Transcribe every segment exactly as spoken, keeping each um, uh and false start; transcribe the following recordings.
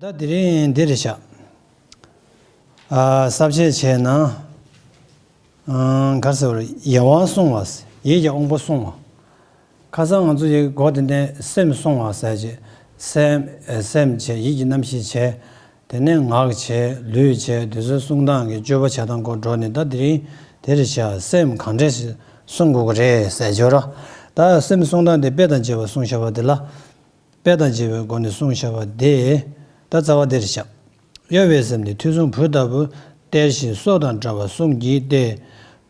ད་དེ་རིང་འདི་རེད་བཞག་ཨ། ས་བཅད་བྱས་ན། ཨ། ག་རེ་ཟེར་བ་རེད། ཡིད་དབང་བསྲུང་བ། ཡིད་ཀྱི་དབང་པོ་བསྲུང་བ། ཁ་སང་ང་ཚོ་ཡི་གོ་དེ་ནས་སེམས་བསྲུང་བ་ཟེར་གྱི། སེམས། ཨ། སེམས་བྱས། ཡིད་ཀྱི་རྣམ་ཤེས་བྱས། དེ་ནས་ངག་བྱས། ལུས་བྱས། དེ་ཚོའི་བསྲུང་སྟངས་ཀྱི་སྤྱོད་པ་བྱེད་སྟངས་སྐོར་འགྲོ་ནས། ད་དེ་རིང་དེ་རེད་བཞག་སེམས་གང་འདྲས་བསྲུང་དགོས་ཀྱི་རེད་ཟེར་གྱི་ཡོད་ར། ད་སེམས་བསྲུང་སྟངས་དེ་དཔེ་དང་བཅས་པ་གསུངས་བཞག་པ་དེ་ལ། དཔེ་དང་བཅས་པའི་སྒོ་ནས་གསུངས་བཞག་པ་དེ། ད་རྩ་བ་དེ་རེད་བཞག་གཡོ་བའི་སེམས་ནི་དུས་གསུམ་བུ་ལྟ་བུ། གཏེར་བཞིན་སྲོག་དང་འདྲ་བ་བསྲུང་བགྱིས་ཏེ།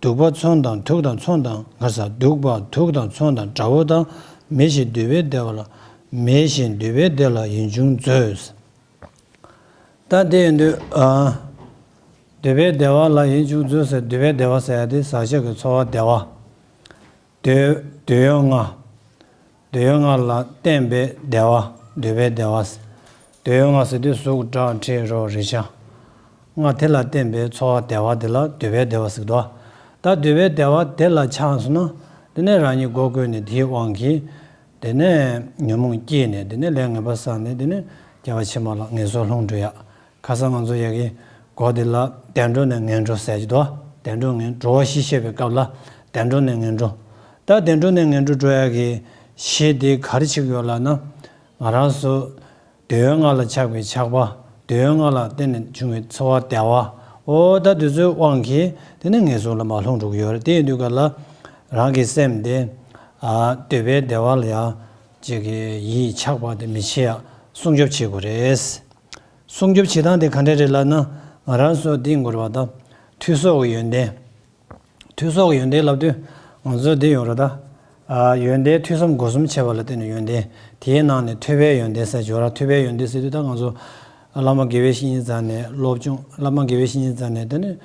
གདུག་པ་མཚོན་དང་དུག་དང་མཚོན་དང་། ག་རེ་ཟེར། གདུག་པ་དུག་དང་མཚོན་དང་དགྲ་བོ་དང་། མེད་བཞིན་འདུད་པའི་བདེ་བ་ལ། མེད་བཞིན་འདུད་པའི་བདེ་ལ་ཡིད་འབྱུང་མཛོད། ད་དེ་ཡིན་དུས། ཨ། འདུད་པའི་བདེ་བ་ལ་ཡིད་འབྱུང་མཛོད་ཟེར། འདུད་པའི་བདེ་བ་ཟེར་ཡ་དེ་ཟག་བཅས་ཀྱི་ཚོར་བ་བདེ་བ། འདོད། འདོད་ཡོན་ལྔ། འདོད་ཡོན་ལྔ་ལ་བརྟེན་པའི་བདེ་བ། འདུད་པའི་བདེ་བ། འདོད་ཡོན་ལྔ་ཟེར་དུས་གཟུགས། སྒྲ། དྲི། རོ། རེག་བྱ། ལྔ་དེ་ལ་བརྟེན་པའི་ཚོར་བ་བདེ་བ་དེ་ལ་འདུད་པའི་བདེ་བ་ཟེར་གྱི་འདུག་ད་འདུད་པའི་བདེ་བ་དེ་ལ་ཆགས་སོང་ན། དེ་ནས་རང་ཉིད་སྒོ་ཀུན་ནས་དེའི་དབང་གིས། དེ་ནས་ཉོན་མོངས་སྐྱེས་ནས། དེ་ནས་ལས་ངན་པ་བསགས་ནས། དེ་ནས་བསྐལ་པ་ཕྱི་མ་ལ་ངན་སོང་ལ་ལྷུང་འགྲོ་ཡ། ཁ་སང་ང་ཚོ་ཡ་གི་གོ་དེ་ལ་བདེ་འགྲོ་ནས་ངན་འགྲོ་ཟེར་གྱི་འདུག་བདེ་འགྲོ་ངན། འགྲོ་བ་བཞི་བཤད་པའི་སྐབས་ལ་བདེ་འགྲོ་ནས་ངན་འགྲོ། ད་བདེ་འགྲོ་ནས་ངན་འགྲོ་འགྲོ་ཡ་གི་གཞི་དེ་ག་རེ་བྱེད་ཀྱི་ཡོད་ལབ་ན། ང་རང་ཚོ་འདོད་ཡོན་ལྔ་ལ་ཆགས་པའི་ཆགས་པ། འདོད་ཡོན་ལྔ་ལ་བརྟེན་ནས་བྱུང་བའི་ཚོར་བ་བདེ་བ། འོ་ད་དེ་ཚོའི་དབང་གིས་དེ་ནས་ངན་སོང་ལ་མར་ལྷུང་འགྲོ་གི་ཡོད་རེད། དེ་ཡིན་དུས་ག་ལ་རང་གི་སེམས་དེ། ཨ། འདུད་པའི་བདེ་བ་ལ་ཡ། ཅིག་གི་ཡིད་ཆགས་པ་དེ་མི་བྱེད་ཡ་སྲུང་སྐྱོབ་བྱེད་དགོས་རེད། སྲུང་སྐྱོབ་བྱེད་སྟངས་དེ་ག་འདྲ་རེད་ལབ་ན། ང་རང་ཚོ་འདི་ཡིན་དགོས་རེད་པ། ད་ཐོས་བསགས་ཀྱི་ཡོན་ཏན། ཐོས་བསགས་ཀྱི་ཡོན་ཏན་ལབ་དུས་ང་ཚོ་འདི་ཡོད་རེད་ད། ཨ། ཡོན་ཏན་ཐོས་བསམ་སྒོམ་གསུམ་བྱས་པ་ལ་བརྟེན་ནས་ཡོན་ཏན། དེའི་ནང་ནས་ཐོས་པའི་ཡོན་ཏན་ཟེར་གྱི་ཡོད་རེད། ཐོས་པའི་ཡོན་ཏན་ཟེར་དུས་ད་ང་ཚོ་བླ་མ་དགེ་བའི་བཤེས་གཉེན་རྩ་ནས་སློབ་སྦྱོང་། བླ་མ་དགེ་བའི་བཤེས་གཉེན་རྩ་ནས། དེ་ནས་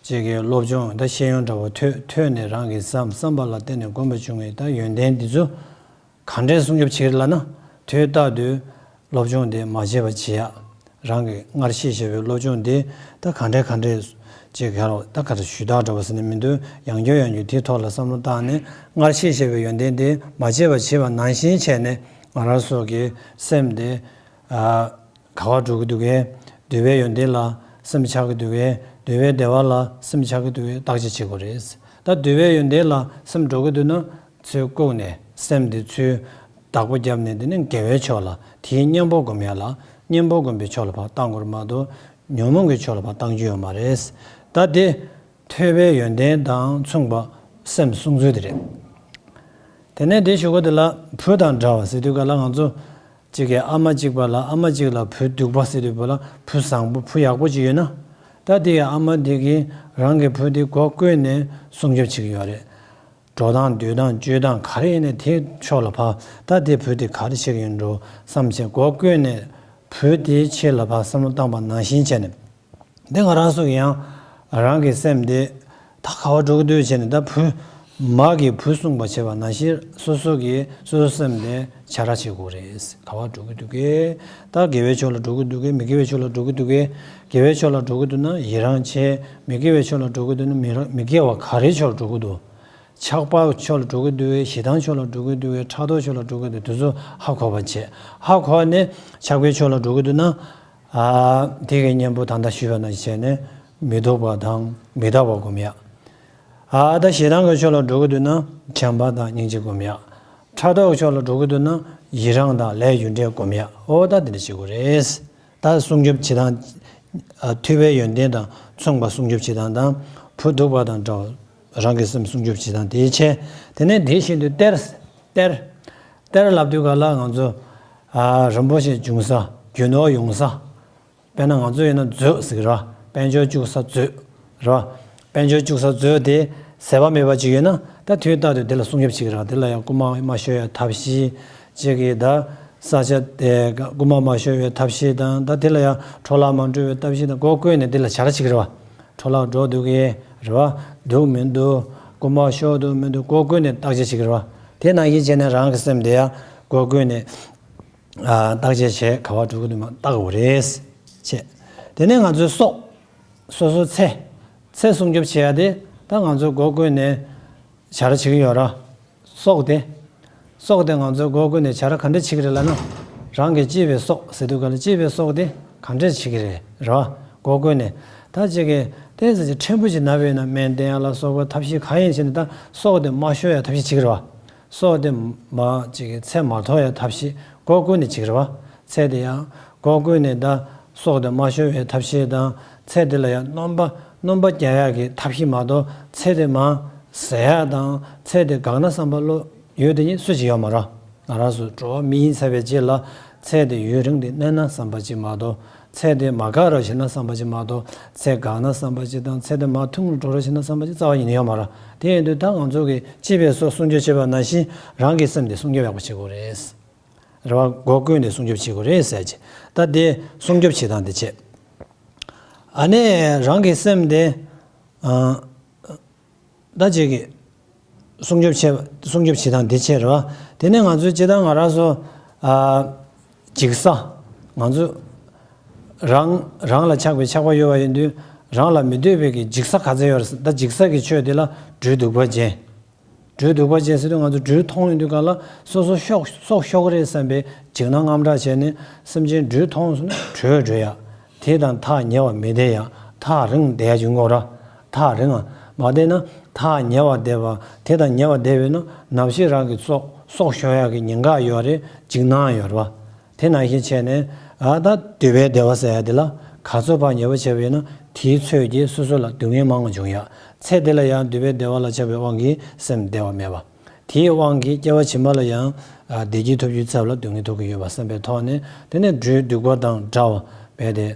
ཅིག་གི་སློབ་སྦྱོང་ད་ཤེས་ཡོན་འདྲ་བོ་ཐོས། ཐོས་ནས་རང་གི་བསམ། བསམ་པ་ལ་བརྟེན་ནས་སྒོམ་པ་བྱུང་བའི་ད་ཡོན་ཏན་འདི་ཚོ་ག་འདྲས་སྲུང་སྐྱོབ་བྱེད་ཀྱི་རེད་ལབ་ན། དུས་རྟག་ཏུ་སློབ་སྦྱོང་དེ་མ་བརྗེད་པ་བྱེད་ཡ། རང་གིས་སྔར་ཤེས་བཞག་པའི་སློབ་སྦྱོང་དེ་ད་ག་འདྲས་ག་འདྲས་ཅིག་ག་རེ་ད་ག་རེ་ཞུ་དག་འདྲ་བོ་ཟེར་ནས་མི་འདུག་ཡང་བསྐྱར་ཡང་བསྐྱར་དེའི་ཐོག་ལ་བསམ་བློ་བཏང་ནས། སྔར་ཤེས་བཞག་པའི་ཡོན་ཏན་དེ་མ་བརྗེད་པ་བྱེད་པ་ནང་བཞིན་བྱས་ནས། ང་རང་ཚོ་གི་སེམས་དེ། ཨ། ག་པར་འགྲོ་གི་འདུག་གས། འདུས་པའི་ཡོན་ཏན་ལ་སེམས་ཆགས་ཀྱི་འདུག་གས། འདུས་པའི་བདེ་བ་ལ་སེམས་ཆགས་ཀྱི་འདུག་གས། བརྟག་དཔྱད་བྱེད་དགོས་རེད། ད་འདུས་པའི་ཡོན་ཏན་ལ་སེམས་འགྲོ་གི་འདུག་ན། ཚུར་བཀུག་ནས་སེམས་དེ་ཚུར་བདག་པོ་བརྒྱབ་ནས། དེ་ནས་དགེ་བའི་ཕྱོགས་ལ། དེའི་གཉེན་པོ་སྒོམ་ཡ་ལ། གཉེན་པོ་སྒོམ་པའི་ཕྱོགས་ལ་ཕར་བཏང་དགོས་རེད་མ་གཏོགས། ཉོན་མོངས་ཀྱི་ཕྱོགས་ལ་ཕར་བཏང་རྒྱུ་ཡོད་མ་རེད། ད་དེ་ཐོས་པའི་ཡོན་ཏན་དང་མཚུངས་པ་སེམས་བསྲུང་ཚུལ་དེ་རེད། དེ་ནས་དེའི་གཞུག་གུ་དེ་ལ་བུ་དང་འདྲ་བ་ཟེར་དུས་ག་ལ་ང་ཚོ་གཅིག་གི་ཨ་མ་གཅིག་པ་ལ། ཨ་མ་གཅིག་ལ་བུ་སྡུག་པ་ཟེར་དུས་བུ་ལ། བུ་བཟང་པོ་བུ་ཡག་པོ་ཅིག་ཡོད་ན། ད་དེ་ཡི་ཨ་མ་དེ་གིས་རང་གི་བུ་དེ་མགོ་བསྐོན་ནས་སྲུང་སྐྱོབ་བྱེད་ཀྱི་ཡོད་རེད། འགྲོ་སྟངས་སྡོད་སྟངས་སྤྱོད་སྟངས་ག་རེ་ཡིན་ནའི་དེའི་ཕྱོགས་ལ་ཕར། ད་དེ་བུ་དེ་ག་རེ་བྱེད་ཀྱི་ཡོད་འགྲོ་བསམ་བྱས། མགོ་བསྐོན་ནས་བུ་དེའི་ཆེད་ལ་ཕར་བསམ་བློ་བཏང་པ་ནང་བཞིན་བྱས་ནས། འདི་ང་རང་ཚོ་གི་ཡང་རང་གི་སེམས་དེ་ད་ག་པར་འགྲོ་གི་འདུག་བྱས་ནས། ད་བུ། མ་གིས་བུ་བསྲུངས་པ་བྱས་པ་ནང་བཞིན་སོ་སོ་གིས་སོ་སོའི་སེམས་དེ་བྱ་ར་བྱེད་དགོས་རེད། ག་པར་འགྲོ་གི་འདུག་གས། ད་དགེ་བའི་ཕྱོགས་ལ་འགྲོ་གི་འདུག་གས། མི་དགེ་བའི་ཕྱོགས་ལ་འགྲོ་གི་འདུག་གས། དགེ་བའི་ཕྱོགས་ལ་འགྲོ་གི་འདུག་ན་ཡི་རང་བྱེད། མི་དགེ་བའི་ཕྱོགས་ལ་འགྲོ་གི་འདུག་ན་མི་རང་། མི་དགེ་བ་ག་རེའི་ཕྱོགས་ལ་འགྲོ་གི་འདུག་ཆགས་པའི་ཕྱོགས་ལ་འགྲོ་གི་འདུག་གས། ཞེ་སྡང་ཕྱོགས་ལ་འགྲོ་གི་འདུག་གས། ཕྲག་དོག་ཕྱོགས་ལ་འགྲོ་གི་འདུག་དེ་ཚོ་ཧ་གོ་བ་བྱས། ཧ་གོ་ནས་ཆགས་པའི་ཕྱོགས་ལ་འགྲོ་གི་འདུག་ན། ཨ། དེ་གའི་གཉེན་པོ་ད་ལྟ་ཞུས་པ་ནང་བཞིན་བྱས་ནས་མི་སྡུག་པ་དང་མི་རྟག་པ་སྒོམ་ཡ། ཨ། ད་ཞེ་སྡང་གི་ཕྱོགས་ལ་འགྲོ་གི་འདུག་ན་བྱམས་པ་དང་སྙིང་རྗེ་སྒོམ་ཡ། ཕྲག་དོག་གི་ཕྱོགས་ལ་འགྲོ་གི་འདུག་ན་ཡི་རང་དང་ལས་རྒྱུ་འབྲས་སྒོམ་ཡ། འོ་ད་དེ་འདྲ་བྱེད་དགོས་རེད། ད་སྲུང་སྐྱོབ་བྱེད་སྟངས། ཨ། ཐོས་པའི་ཡོན་ཏན་དང་མཚུངས་པ་སྲུང་སྐྱོབ་བྱེད་སྟངས་དང་། བུ་སྡུག་པ་དང་འདྲ་བ། རང་གི་སེམས་སྲུང་སྐྱོབ་བྱེད་སྟངས་དེའི་ཆེད། དེ་ནས་དེ་བཞིན་དུ་གཏེར། གཏེར། གཏེར་ལབ་དུས་ག་ལ་ང་ཚོ། ཨ། རིན་པོ་ཆེ་འབྱུང་ས། རྒྱུ་ནོར་ཡོང་ས། དཔེར་ན་ང་ཚོ་ཡིན་ན་མཛོད་ཟེར་གི་རེད་པ། དཔལ་འབྱོར་བཅུག་ས་མཛོད་རེད་པ། དཔལ་འབྱོར་བཅུག་ས་མཛོད་དེ་ཟད་པ་མེད་པ་ཅིག་ཡོད་ན། ད་དུས་རྟག་ཏུ་དེ་ལ་སྲུང་སྐྱོབ་བྱེད་ཀྱི་རེད་པ། དེ་ལ་ཡང་རྐུ་མ་མ་ཤོར་བའི་ཐབས་ཤེས་ཅིག་གིས། ད་ས་ཆ་དེ་རྐུ་མ་མ་ཤོར་བའི་ཐབས་ཤེས་དང་། ད་དེ་ལ་ཡང་འཕྲོ་བརླག་མ་འགྲོ་བའི་ཐབས་ཤེས་དང་། མགོ་བསྐོན་ནས་དེ་ལ་བྱ་ར་བྱེད་ཀྱི་རེད་པ། འཕྲོ་བརླག་འགྲོ་འདུག་གས་རེད་པ། འདུག་མི་འདུག་རྐུ་མ་ཤོར་འདུག་མི་འདུག་མགོ་བསྐོན་ནས་བརྟག་དཔྱད་བྱེད་ཀྱི་རེད་པ། དེ་ནང་བཞིན་བྱས་ནས་རང་གི་སེམས་དེ་ཡང་མགོ་བསྐོན་ནས། ཨ། བརྟག་དཔྱད་བྱས། ག་པར་འགྲོ་གི་འདུག་མ་བརྟག་དགོས་རེད། བྱས། དེ་ནས་ང་ཚོའི་སྲོག་སོ་སོའི་ཚེ། ཚེ་སྲུང་སྐྱོབ་བྱེད་ཡ་དེ་ད་ང་ཚོས་མགོ་བསྐོན་ནས་བྱ་ར་བྱེད་ཀྱི་ཡོད་ར། སྲོག་དེ། སྲོག་དེ་ང་ཚོས་མགོ་བསྐོན་ནས་བྱ་ར་ག་འདྲ་བྱེད་ཀྱི་རེད་ལབ་ན། རང་གི་གཅེས་པའི་སྲོག་ཟེར་དུས་ག་ལ། གཅེས་པའི་སྲོག་དེ་ གང་འདྲས་བྱེད་ཀྱི་རེད། རེད་བ། སྒོ་བརྐོས་ནས་ད་ཅིག་གི་ཏོག་ཙམ་ཅིག་ཕྲན་བུ་ཅིག་ན་བས་ན་སྨན་བསྟེན་ཡ་ལ་སོགས་པ་ཐབས་ཤེས་གང་ཡིན་བྱས་ནས་ད་སྲོག་དེ་མ་ཤོར་ཡ་ཐབས་ཤེས་བྱེད་ཀྱི་རེད་བ། སྲོག་དེ་མ་ཅིག་གི་ཚེ་མ་ཐོག་ཡ་ཐབས་ཤེས་སྒོ་བརྐོས་ནས་བྱེད་ཀྱི་རེད་བ། ཚེ་དེ་ཡང་སྒོ་བརྐོས་ནས་ད་སྲོག་དེ་མ་ཤོར་བའི་ཐབས་ཤེས་དང་ཚེ་དེ་ལ་ཡང་སྣོན་པ་སྣོན་པ་རྒྱག་ཡ་གི་ཐབས་ཤེས་མ་གཏོགས་ཚེ་དེ་མ་ཟད་ཡ་དང་ཚེ་དེ་འགག་ན་བསམ་པ་བློ་ཡོད་དེ་ཉིད་སུ་ཅིག་ཡོད་མ་རེད། ང་རང་ཚོ་འགྲོ་བ་མི་ཡིན་ཚར་བའི་རྗེས་ལ་ཚེ་འདི་ཡུན་རིང་དུ་གནས་ན་བསམ་པ་ཅིག་མ་གཏོགས། ཚེ་འདི་མ་འགག་རོགས་བྱེད་ན་བསམ་པ་ཅིག་མ་གཏོགས། ཚེ་འགག་ན་བསམ་པ་ཅིག་དང་ཚེ་འདི་མ་ཐུང་རུ་འགྲོ་རོགས་བྱེད་ན་བསམ་པ་ཅིག་རྩ་བ་ཉིད་ནས་ཡོད་མ་རེད། དེ་ཡིན་དུས་ད་ང་ཚོ་གིས་ཅི་བས་སོ་སྲུང་སྐྱོབ་བྱེད་པ་ནང་བཞིན་རང་གི་སེམས་འདི་སྲུང་སྐྱོབ་ཡག་པོ་བྱེད་དགོས་རེད། རེ་བ་སྒོ་བརྐོས་ནས་སྲུང་སྐྱོབ་བྱེད་དགོས་རེད་ཟེར་གྱི། ད་དེ་སྲུང་སྐྱོབ་བྱེད་སྟངས་དེ་བྱེད། ཨ་ནི་རང་གི་སེམས་དེ། ཨ། ད་ཅིག་གི་སྲུང་སྐྱོབ་བྱེད་སྲུང་སྐྱོབ་བྱེད་སྟངས་འདི་བྱེད་རེད་བ། དེ་ནས་ང་ཚོས་སྤྱིར་བཏང་ང་རང་ཚོ་ཨ་འཇིགས་ས། ང་ཚོ་རང་རང་ལ་ཆགས་པའི་ཆགས་པ་ཡོད་པ་ཡིན་དུས་རང་ལ་མི་འདོད་པའི་གི་འཇིགས་ས་ག་ཚད་ཡོད་རེད། ད་འཇིགས་ས་གི་ཆོས་དེ་ལ་སྦྲུལ་གདུག་པ་ཅན། སྦྲུལ་གདུག་པ་ཅན་ཟེར་དུས་ང་ཚོ་སྦྲུལ་མཐོང་ཡོང་དུས་ག་ལ་སོ་སོ་ཤོག་སྲོག་ཤོར་གི་རེད་བསམ་པའི་འཇིགས་སྣང་དངངས་སྐྲག་བྱས་ནས་སེམས་ཅན་སྦྲུལ་མཐོང་སོང་ན་བྲོས་བྲོས་ཡ། དེ་དང་ཐག་ཉེ་བ་མི་བསྡད་ཡ། ཐག་རིང་བསྡད་ཡ་བྱུང་གོ་ར། ཐག་རིང་ང་མ་བསྡད་ན་ཐག་ཉེ་བ་བསྡད་པ། དེ་དང་ཉེ་བ་བསྡད་པས་ན་ནམ་ཞིག་རང་གི་སྲོག་སྲོག་ཤོར་ཡག་གི་ཉེན་ཁ་ཡོད་རེད། འཇིགས་སྣང་ཡོད་རེད་བ། དེ་ནང་བཞིན་བྱས་ནས་ཨ་ད་འདོད་པའི་བདེ་བ་ཟེར་ཡ་དེ་ལ་ག་ཚོད་ཕར་ཉེ་བ་བྱས་པས་ན་དེའི་ཚོད་ཀྱིས་སོ་སོ་ལ་སྡུག་བསྔལ་མང་བ་འབྱུང་ཡ། ཚེ་འདི་ལ་ཡང་འདོད་པའི་བདེ་བ་ལ་ཆགས་པའི་དབང་གིས་སེམས་བདེ་བ་མེད་པ། དེའི་དབང་གིས་སྐྱེ་བ་ཕྱི་མ་ལ་ཡང་བདེ་སྐྱིད་ཐོབ་རྒྱུའི་ཚབ་ལ་སྡུག་བསྔལ་ཐོབ་ཀྱི་ཡོད་པ་བསམ་པའི་ཐོག་ནས། དེ་ནས་སྦྲུལ་གདུག་པ་དང་འདྲ་བ་བས་ཏེ།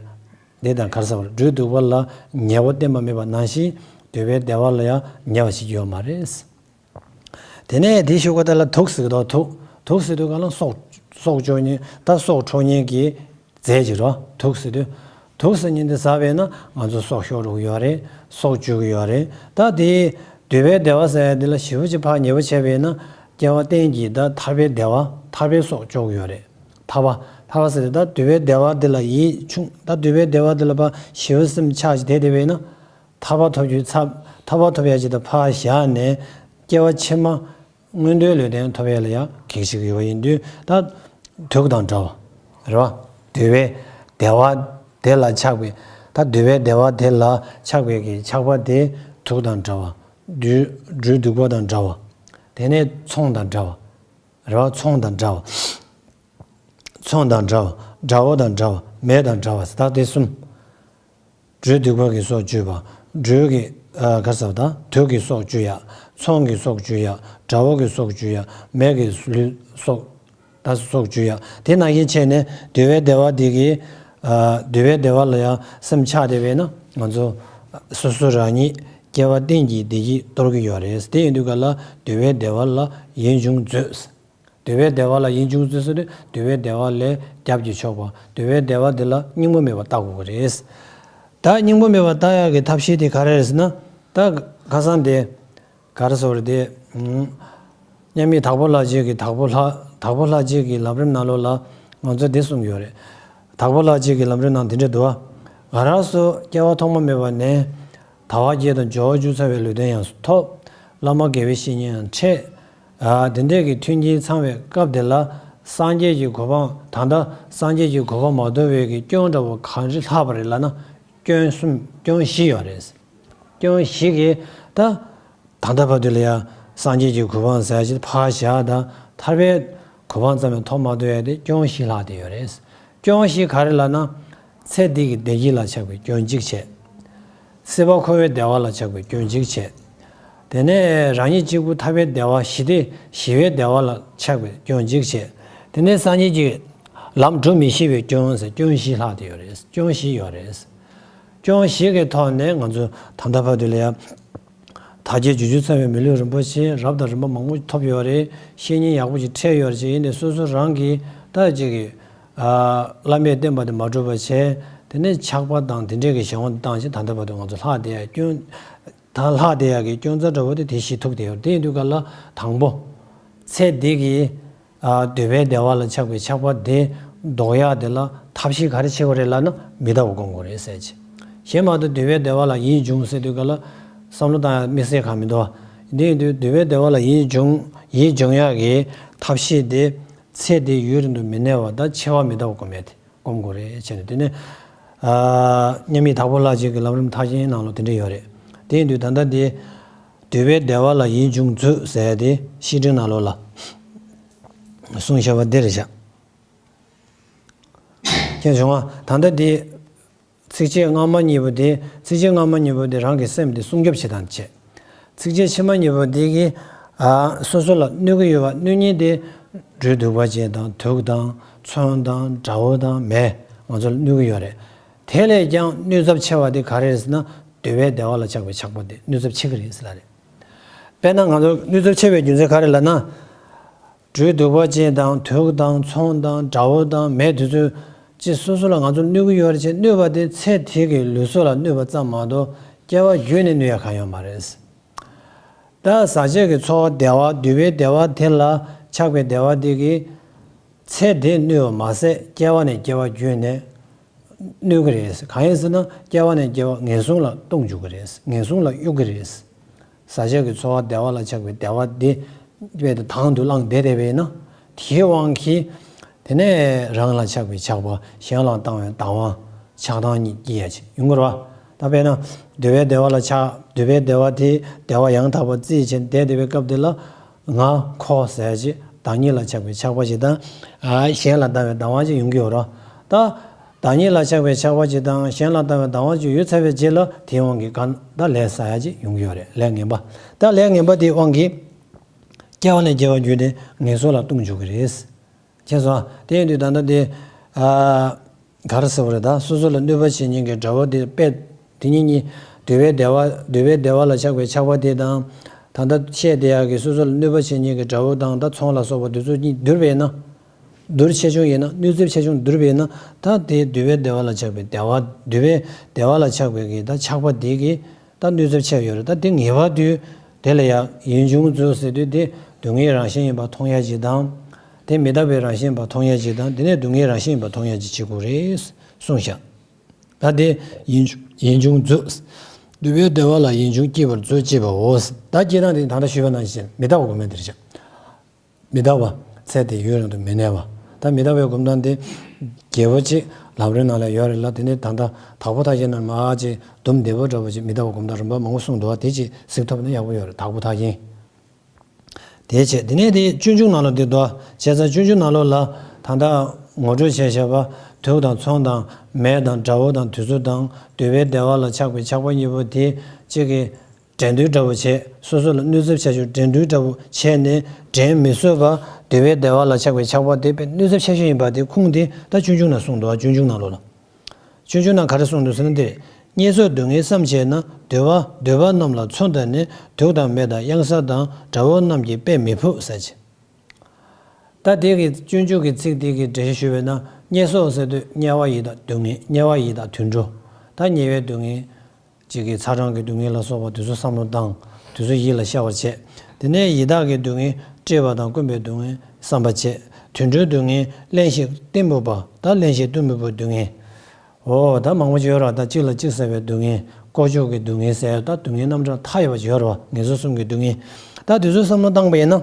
དེ་དང་ག་རེ་ཟེར་བ་རེད། སྦྲུལ་གདུག་པ་ལ་ཉེ་བ་བསྟེན་པ་མེད་པ་ནང་བཞིན་འདོད་པའི་བདེ་བ་ལ་ཡང་ཉེ་བ་ཞིག་ཡོད་མ་རེད། དེ་ནས་དེའི་གཞུག་གུ་དེ་ལ་དུག་ཟེར་གི་འདུག་དུག་དུག་ཟེར་དུས་ག་ལ་སྲོག་སྲོག་གཅོད་མཁན་ད་སྲོག་འཕྲོག་མཁན་གྱི་རྫས་ཅིག་རོ། དུག་ཟེར་དུས་དུག་ཟེར་མཁན་དེ་ཟ་བས་ན་ང་ཚོ་སྲོག་ཤོར་འགྲོ་གི་ཡོད་རེད། སྲོག་གཅོད་ཀྱི་ཡོད་རེད། ད་དེ་འདོད་པའི་བདེ་བ་ཟེར་ཡ་དེ་ལ་ཞེ་པོ་ཅིག་ཕར་ཉེ་བོ་བྱས་པས་ན་སྐྱེ་བ་གཏན་གྱི་ད་ཐར་པའི་བདེ་བ་ཐར་པའི་སྲོག་གཅོད་ཀྱི་ཡོད་རེད། ཐར་པ་ཐར་པ་ཟེར་དུས་ད་འདོད་པའི་བདེ་བ་དེ་ལ་ཡིད་ཆུང་ད་འདོད་པའི་བདེ་བ་དེ་ལ་ཕར་ཞེ་པོ་སེམས་ཆགས་ཅིག་དེ་དེ་བས་ན། ཐར་པ་ཐོབ་རྒྱུའི་ཚབ། ཐར་པ་ཐོབ་ཡ་ཅིག་ད་ཕར་བཞག་ནས་སྐྱེ་བ་ཕྱི་མ་མངོན་མཐོའི་ལུས་རྟེན་ཐོབ་ཡ་ལ་ཡང་གེགས་བྱེད་ཀྱི་ཡོད་པ་ཡིན་དུས་ད་དུག་དང་འདྲ་བ་རེད་བ། འདོད་པའི་བདེ་བ་དེ་ལ་ཆགས་པའི་ད་འདོད་པའི་བདེ་བ་དེ་ལ་ཆགས་པའི་གི་ཆགས་པ་དེ་དུག་དང་འདྲ་བ། སྦྲུལ་སྦྲུལ་གདུག་པ་དང་འདྲ་བ། དེ་ནས་ཚོང་དང་འདྲ་བ་རེད་བ། ཚོང་དང་འདྲ་བ། ཚོང་དང་འདྲ་བ། དགྲ་བོ་དང་འདྲ་བ། མེ་དང་འདྲ་བ་ཟེར་ད་དེ་གསུམ། སྦྲུལ་གདུག་པ་གི་སྲོག་གཅོད་པ། སྦྲུལ་གྱི་ཨ་ག་རེ་ཟེར་བ་དང་དུག་གི་སྲོག་གཅོད་ཡ། ཚོང་གི་སྲོག་གཅོད་ཡ། དགྲ་བོ་གི་སྲོག་གཅོད་ཡ། མེ་གི་ལུས་སྲོག་ད་སྲོག་གཅོད་ཡ། དེ་ནང་བཞིན་བྱས་ནས་འདོད་པའི་བདེ་བ་འདི་གི་ཨ་འདོད་པའི་བདེ་བ་ལ་ཡང་སེམས་ཆགས་བསྡད་པས་ན་ང་ཚོ་སོ་སོ་རང་ཉིད་སྐྱེ་བ་གཏན་གྱི་བདེ་སྐྱིད་སྟོར་གྱི་ཡོད་རེད། དེ་ཡིན་དུས་ག་ལ་འདོད་པའི་བདེ་བ་ལ་ཡིད་འབྱུང་མཛོད། འདོད་པའི་བདེ་བ་ལ་ཡིད་འབྱུང་ཚུལ་ཟེར་དུས་འདོད་པའི་བདེ་བ་ལས་རྒྱབ་ཀྱིས་ཕྱོགས་པ། འདོད་པའི་བདེ་བ་འདི་ལ་སྙིང་པོ་མེད་པར་བལྟ་དགོས་ཀྱི་རེད། ད་སྙིང་པོ་མེད་པར་བལྟ་ཡག་གི་ཐབས་ཤེས་དེ་ག་རེ་རེད་ཟེར་ན། ད་ཁ་སང་དེ་ག་རེ་ཟེར་བ་རེད་དེ། མཉམ་མེད་དྭགས་པོ་ལྷ་རྗེ་གི་དྭགས་པོ་ལྷ་དྭགས་པོ་ལྷ་རྗེ་གི་ལམ་རིམ་ནང་ལོགས་ལ་ང་ཚོ་འདི་གསུངས་ཡོད་རེད། དྭགས་པོ་ལྷ་རྗེ་གི་ལམ་རིམ་ནང་འདི་འདྲ་འདུག་བ། ང་རང་ཚོ་སྐྱེ་བ་ཐོག་མ་མེད་པ་ནས། དལ་བ་བརྒྱད་དང་འབྱོར་བ་བཅུ་ཚང་བའི་ལུས་རྟེན་ཡང་ཐོབ། བླ་མ་དགེ་བའི་བཤེས་གཉེན་ཡང་འཕྲད། ཨ་དེ་འདྲས་ཀྱི་མཐུན་རྐྱེན་ཚང་བའི་སྐབས་དེ་ལ་སངས་རྒྱས་ཀྱི་གོ་འཕང་ད་ལྟ་སངས་རྒྱས་ཀྱི་གོ་འཕང་མ་ཐོབ་པའི་གི་སྐྱོན་འདྲ་བོ་གང་རེ་ལྷག་པ་རེད་ལབ་ན། སྐྱོན་གསུམ་སྐྱོན་བཞི་ཡོད་རེད། སྐྱོན་བཞི་གི་ད་ད་ལྟ་བར་དུ་ལ་ཡང་སངས་རྒྱས་ཀྱི་གོ་འཕང་ཟེར་ཡ་ཅིག་ཕར་བཞག་ད་ཐར་པའི་གོ་འཕང་ཙམ་ཡང་ཐོབ་མ་ཐུབ་ཡ་དེ་སྐྱོན་བཞི་ལྷག་བསྡད་ཡོད་རེད། སྐྱོན་བཞི་ག་རེ་ལབ་ན། ཚེ་འདི་གི་བདེ་སྐྱིད་ལ་ཆགས་པའི་སྐྱོན་གཅིག་བྱས། སྲིད་པ་འཁོར་བའི་བདེ་བ་ལ་ཆགས་པའི་སྐྱོན་གཅིག་བྱས། དེ་ནས་རང་ཉིད་གཅིག་པུ་ཐར་པའི་བདེ་བ་ཞི་བདེ་ཞི་བའི་བདེ་བ་ལ་ཆགས་པའི་སྐྱོན་གཅིག་བྱས། དེ་ནས་སངས་རྒྱས་ཀྱི་ལམ་སྒྲུབ་མི་ཤེས་པའི་སྐྱོན་ཟེར་སྐྱོན་བཞི་ལྷག་བསྡད་ཡོད་རེད། སྐྱོན་བཞི་ཡོད་རེད། སྐྱོན་བཞི་གི་ཐོག་ནས་ང་ཚོ་ད་ལྟ་བར་དུ་ལ་ཡང་། དལ་བརྒྱད་འབྱོར་བཅུ་ཚང་བའི་མི་ལུས་རིན་པོ་ཆེ་རབ་དང་རིམ་པ་མང་པོ་ཐོབ་ཡོད་རེད། བཤེས་གཉེན་ཡག་པོ་ཞིག་འཕྲད་ཡོད་རེད་ཅེས་ཡིན་ཏེ་སོ་སོ་རང་གིས་ད་ཅིག་གི་ཨ་བླ་མས་བསྟན་པ་དེ་མ་སྒྲུབ་པ་བྱས། དེ་ནས་ཆགས་པ་དང་དེ་འདྲས་ཀྱི་གཞན་དབང་དུ་བཏང་ཞིང་ད་ལྟ་བར་དུ་ང་ཚོ་ལྷག་བསྡད་ཡ་སྐྱོན། ད་ལྷག་བསྡད་ཡ་གི་སྐྱོན་རྩ་འདྲ་བོ་དེ་དེ་བཞི་ཐུག་བསྡད་ཡོད་རེད། དེ་ཡིན་དུས་ག་ལ་དང་པོ། ཚེ་འདི་གི་ཨ་འདོད་པའི་བདེ་བ་ལ་ཆགས་པའི་ཆགས་པ་དེ་ཟློག་ཡག་དེ་ལ་ཐབས་ཤེས་ག་རེ་བྱེད་དགོས་རེད་ལབ་ན་མི་ལྟ་བུ་སྒོམ་དགོས་རེད་ཟེར་གྱི། གཞན་མ་གཏོགས་འདོད་པའི་བདེ་བ་ལ་ཡིད་འབྱུང་ཟེར་དུས་ག་ལ་བསམ་བློ་བཏང་ཡག་དམིགས་བསལ་གང་མི་འདུག་བ། འདི་ཡིན་དུས་འདོད་པའི་བདེ་བ་ལ་ཡིད་འབྱུང་ཡིད་འབྱུང་ཡག་གི་ཐབས་ཤེས་དེ་ཚེ་འདི་ཡུན་རིང་དུ་མི་གནས་པ་དང་འཆི་བ་མི་ལྟ་བུ་སྒོམ་ཡག་དེ། སྒོམ་དགོས་རེད་བྱས་ནས། དེ་ནས་ཨ་མཉམ་མེད་དྭགས་པོ་ལྷ་རྗེ་གི་ལམ་རིམ་མཐར་ཕྱིན་ནང་ལོགས་དེ་འདྲ་ཡོད་རེད། དེ་ཡིན་དུས་ད་ལྟ་དེ་འདུས་པའི་བདེ་བ་ལ་ཡིད་འབྱུང་མཛོད་ཟེར་ཡ་དེ་བཤེས་སྤྲིང་ནང་ལོགས་ལ་གསུངས་བཞག་པ་འདི་རེད་བཞག་མཁྱེན་བྱུང་ང་། ད་ལྟ་དེ་ཚིགས་བཅད་སྔ་མ་གཉིས་པོ་དེ། ཚིགས་བཅད་སྔ་མ་གཉིས་པོ་དེ་རང་གི་སེམས་དེ་སྲུང་སྐྱོབ་བྱེད་སྟངས་བྱས། ཚིགས་བཅད་ཕྱི་མ་གཉིས་པོ་དེ་གིས་ཨ་སོ་སོ་ལ་གནོད་ཀྱི་ཡོད་པ། གནོད་ཉེན་དེ་སྦྲུལ་གདུག་པ་ཅན་དང་དུག་དང་མཚོན་དང་དགྲ་བོ་དང་མེ། ང་ཚོ་ལ་གནོད་ཀྱི་ཡོད་རེད། དེ་ལས་ཀྱང་གནོད་ཚབས་ཆེ་བ་དེ་ག་རེ་རེད་ཟེར་ན། འདུས་པའི་བདེ་བ་ལ་ཆགས་པའི་ཆགས་པ་དེ་གནོད་ཚབས་ཆེ་གི་རེད་ཟེར་ལ་རེད། དཔེར་ན་ང་ཚོ་གནོད་ཚབས་ཆེ་བའི་རྒྱུ་མཚན་ག་རེ་ལབ་ན། སྦྲུལ་གདུག་པ་ཅན་དང་དུག་དང་མཚོན་དང་དགྲ་བོ་དང་མེ་དེ་ཚོས་ཅི་སོ་སོ་ལ་ང་ཚོར་གནོད་ཀྱི་ཡོད་རེད་ཅེས་གནོད་པ་དེ་ཚེ་འདི་གི་ལུས་སྲོག་ལ་གནོད་པ་ཙམ་མ་གཏོགས་སྐྱེ་བ་བརྒྱུད་ནས་གནོད་ཡ་གང་ཡོད་མ་རེད། ད་ཟག་བཅས་ཀྱི་ཚོར་བ་བདེ་བ། འདུས་པའི་བདེ་བ་དེ་ལ་ཆགས་པའི་བདེ་བ་དེ་གིས་ཚེ་འདི་གནོད་པ་མ་ཟད་སྐྱེ་བ་ནས་སྐྱེ་བ་བརྒྱུད་ནས་གནོད་ཀྱི་རེད། གང་ཡིན་ཟེར་ན་སྐྱེ་བ་ནས་སྐྱེ་བ་ངན་སོང་ལ་ལྟུང་འཇུག་གི་རེད། ངན་སོང་ལ་གཡུག་གི་རེད། ཟག་བཅས་ཀྱི་ཚོར་བ་བདེ་བ་ལ་ཆགས་པའི་བདེ་བ་འདི་དཔེ་དེ་དང་དུ་བླངས་བསྡད་བསྡད་པས་ན། དེའི་དབང་གིས་དེ་ནས་རང་ལ་ཆགས་པའི་ཆགས་པ། གཞན་ལ་བཏང་བའི་སྡང་བ། ཆགས་སྡང་གཉིས་སྐྱེ་ཡ་ཅིག་ཡོང་གི་རེད་བ། ད་དཔེར་ན་འདུས་པའི་བདེ་བ་ལ་ཆགས། འདུས་པའི་བདེ་བ་དེ་བདེ་བ་ཡང་དག་པ་རྩིས་བྱས་བསྡད་བསྡད་པའི་སྐབས་དེ་ལ་ང་ཁོ་ཟེར་ཡ་ཅིག་བདག་ཉིད་ལ་ཆགས་པའི་ཆགས་པ་ཅིག་དང་། ཨ་གཞན་ལ་བཏང་བའི་སྡང་བ་ཅིག་ཡོང་གི་ཡོད་རེད་བ། ད་བདག་ཉིད་ལ་ཆགས་པའི་ཆགས་པ་ཅིག་དང་གཞན་ལ་བཏང་བའི་སྡང་བ་ཅིག་ཡོད་ཚར་བའི་རྗེས་ལ་དེའི་དབང་གིས་གང་ལྟར་ལས་བསགས་ཡ་ཅིག་ཡོང་གི་ཡོད་རེད། ལས་ངན་པ། ད་ལས་ངན་པ་དེའི་དབང་གིས་སྐྱེ་བ་ནས་སྐྱེ་བ་བརྒྱུད་དེ་ངན་སོང་ལ་ལྟུང་འཇུག་གི་རེད། མཁྱེན་སོང་། དེ་ཡིན་དུས་ད་ལྟ་དེ་ཨ་ག་རེ་ཟེར་བ་རེད། ད་སོ་སོ་ལ་གནོད་པ་བྱེད་མཁན་གྱི་དགྲ་བོ་དེ་དཔེ་དེ་གཉིས་གཉིས། འདུས་པའི་བདེ་བ། འདུས་པའི་བདེ་བ་ལ་ཆགས་པའི་ཆགས་པ་དེ་དང་། ད་ལྟ་བཤད་བསྡད་ཡག་གི་སོ་སོ་ལ་གནོད་པ་བྱེད་མཁན་གྱི་དགྲ་བོ་དང་ད་ཚོང་ལ་སོགས་པ་དེ་ཚོ་གཉིས་བསྡུར་བས་ན། བསྡུར་ཆེ་ཆུང་ཡིན་ན། གནོད་ཚབས་ཆེ་ཆུང་བསྡུར་བ་ཡིན་ན། ད་དེ་འདུས་པའི་བདེ་བ་ལ་ཆགས་པའི་བདེ་བ། འདུས་པའི་བདེ་བ་ལ་ཆགས་པའི་གི་ད་ཆགས་པ་དེ་གི་ད་གནོད་ཚབས་ཆེ་ཡོད་རེད། ད་དེ་ངེས་པར་དུ་དེ་ལ་ཡང་ཡིད་འབྱུང་མཛོད་ཟེར་དུས་དེ་སྡུག་བསྔལ་རང་བཞིན་ཡིན་པ་མཐོང་ཡ་ཅིག་དང་། དེ་མི་རྟག་པའི་རང་བཞིན་ཡིན་པ་མཐོང་ཡ་ཅིག་དང་། དེ་ནས་སྡུག་བསྔལ་རང་བཞིན་ཡིན་པ་མཐོང་ཡ་ཅིག་བྱེད་དགོས་རེད་གསུངས་ཤག་ད་དེ་ཡིད་འབྱུང་ཡིད་འབྱུང་མཛོད། འདུས་པའི་བདེ་བ་ལ་ཡིད་འབྱུང་སྐྱེད་པར་མཛོད་ཅེས་པའོ། ད་སྐྱེ་སྟངས་དེ་ད་ལྟ་ཞུས་པ་ནང་བཞིན་མི་རྟག་པ་སྒོམ་མེད་དེ་རེད་ཤག་མི་རྟག་པ། ཚེ་འདི་ཡུན་རིང་དུ་མི་གནས་པ། ད་མི་རྟག་པའི་སྒོམ་སྟངས་དེ་རྒྱས་པོ་ཅིག་ལམ་རིམ་ནང་ལ་ཡོད་རེད་ལ། དེ་ནས་ད་ལྟ་དྭགས་པོ་ཐར་རྒྱན་ནང་མར་ཅིག་དུམ་བདེ་པོ་འདྲ་པོ་ཅིག་མི་རྟག་པའི་སྒོམ་སྟངས་རིམ་པ་མང་པོ་གསུངས་འདུག་བ། དེ་ཅིག་གཟིགས་ཐུབ་ན་ཡག་པོ་ཡོད་རེད། དྭགས་པོ་ཐར་རྒྱན། དེ་བྱས་དེ་ནས་དེ་སྤྱོད་འཇུག་ནང་ལོགས་དེ་འདུག་བ། བྱས་ཙང་སྤྱོད་འཇུག་ནང་ལོགས་ལ་ད་ལྟ་ངོ་སྤྲོད་བྱས་བཞག་པ། དུག་དང་མཚོན་དང་མེ་དང་དགྲ་བོ་དང་དུད་འགྲོ་དང་འདུས་པའི་བདེ་བ་ལ་ཆགས་པའི་ཆགས་པ་གཉིས་པོ་དེ་གཅིག་གིས་འགྲན་བསྡུར་འདྲ་པོ་བྱས། སོ་སོ་ལ་གནོད་ཚབས་ཆེ་ཤོས་འགྲན་བསྡུར་འདྲ་པོ་བྱས་ནས་འགྲན་མི་བཟོད་པ། འདུས་པའི་བདེ་བ་ལ་ཆགས་པའི་ཆགས་པ་དེ་དཔེ་གནོད་ཚབས་ཆེ་ཤོས་ཡིན་པ་དེ་ཁུངས་དེ་ད་སྤྱོད་འཇུག་ནང་གསུངས་འདུག་བ། སྤྱོད་འཇུག་ནང་ལོགས་ལ། སྤྱོད་འཇུག་ནང་ག་རེ་གསུངས་འདུག་ཟེར་ན་དེ། བསྙེན་སོགས་སྡུག་བསྔལ་བསམ་བྱས་ན། འདུས་པ་འདུས་པ་རྣམས་ལ་མཚོན་བཏགས་ནས། དུག་དང་མེ་དང་གཡང་ས་དང་། དགྲ་བོ་རྣམས་ཀྱིས་དཔེ་མི་ཕོག་ཟེར་ཅིག་ད་དེ་གི་སྤྱོད་འཇུག་གི་ཚིག་དེ་གི་འགྲེལ་བཤད་ཞུས་པས་ན། བསྙེན་སོགས་ཟེར་དུས་དམྱལ་བ་ཡི་དྭགས་སྡུག་བསྔལ། དམྱལ་བ་ཡི་དྭགས་དུད་འགྲོ། ད་དམྱལ་བའི་སྡུག་བསྔལ། གཅིག་གིས་ཚ་གྲང་གི་སྡུག་བསྔལ་ལ་སོགས་པ་དེ་ཚོ་བསམ་བློ་བཏང་། དེ་ཚོ་ཡིད་ལ་ཤར་བར་བྱས། དེ་ནས་ཡི་དྭགས་ཀྱི་སྡུག་བསྔལ། བཀྲེས་པ་དང་སྐོམ་པའི་སྡུག་བསྔལ་བསམ་པར་བྱས། དུད་འགྲོའི་སྡུག་བསྔལ། གླེན་ཞིང་གཏི་མུག་པ། ད་གླེན་ཞིང་གཏི་མུག་པའི་སྡུག་བསྔལ། འོ་ད་མང་པོ་ཅིག་ཡོད་རེད་བ། ད་གཅིག་ལ་གཅིག་ཟ་བའི་སྡུག་བསྔལ། ལྐོག་གྱོག་གི་སྡུག་བསྔལ་ཟེར། ད་སྡུག་བསྔལ་རྣམ་གྲངས་མཐའ་ཡས་པ་ཅིག་ཡོད་རེད་བ། ངན་སོང་གསུམ་གྱི་སྡུག་བསྔལ། ད་དེ་ཚོ་བསམ་བློ་བཏང་པ་ཡིན་ན།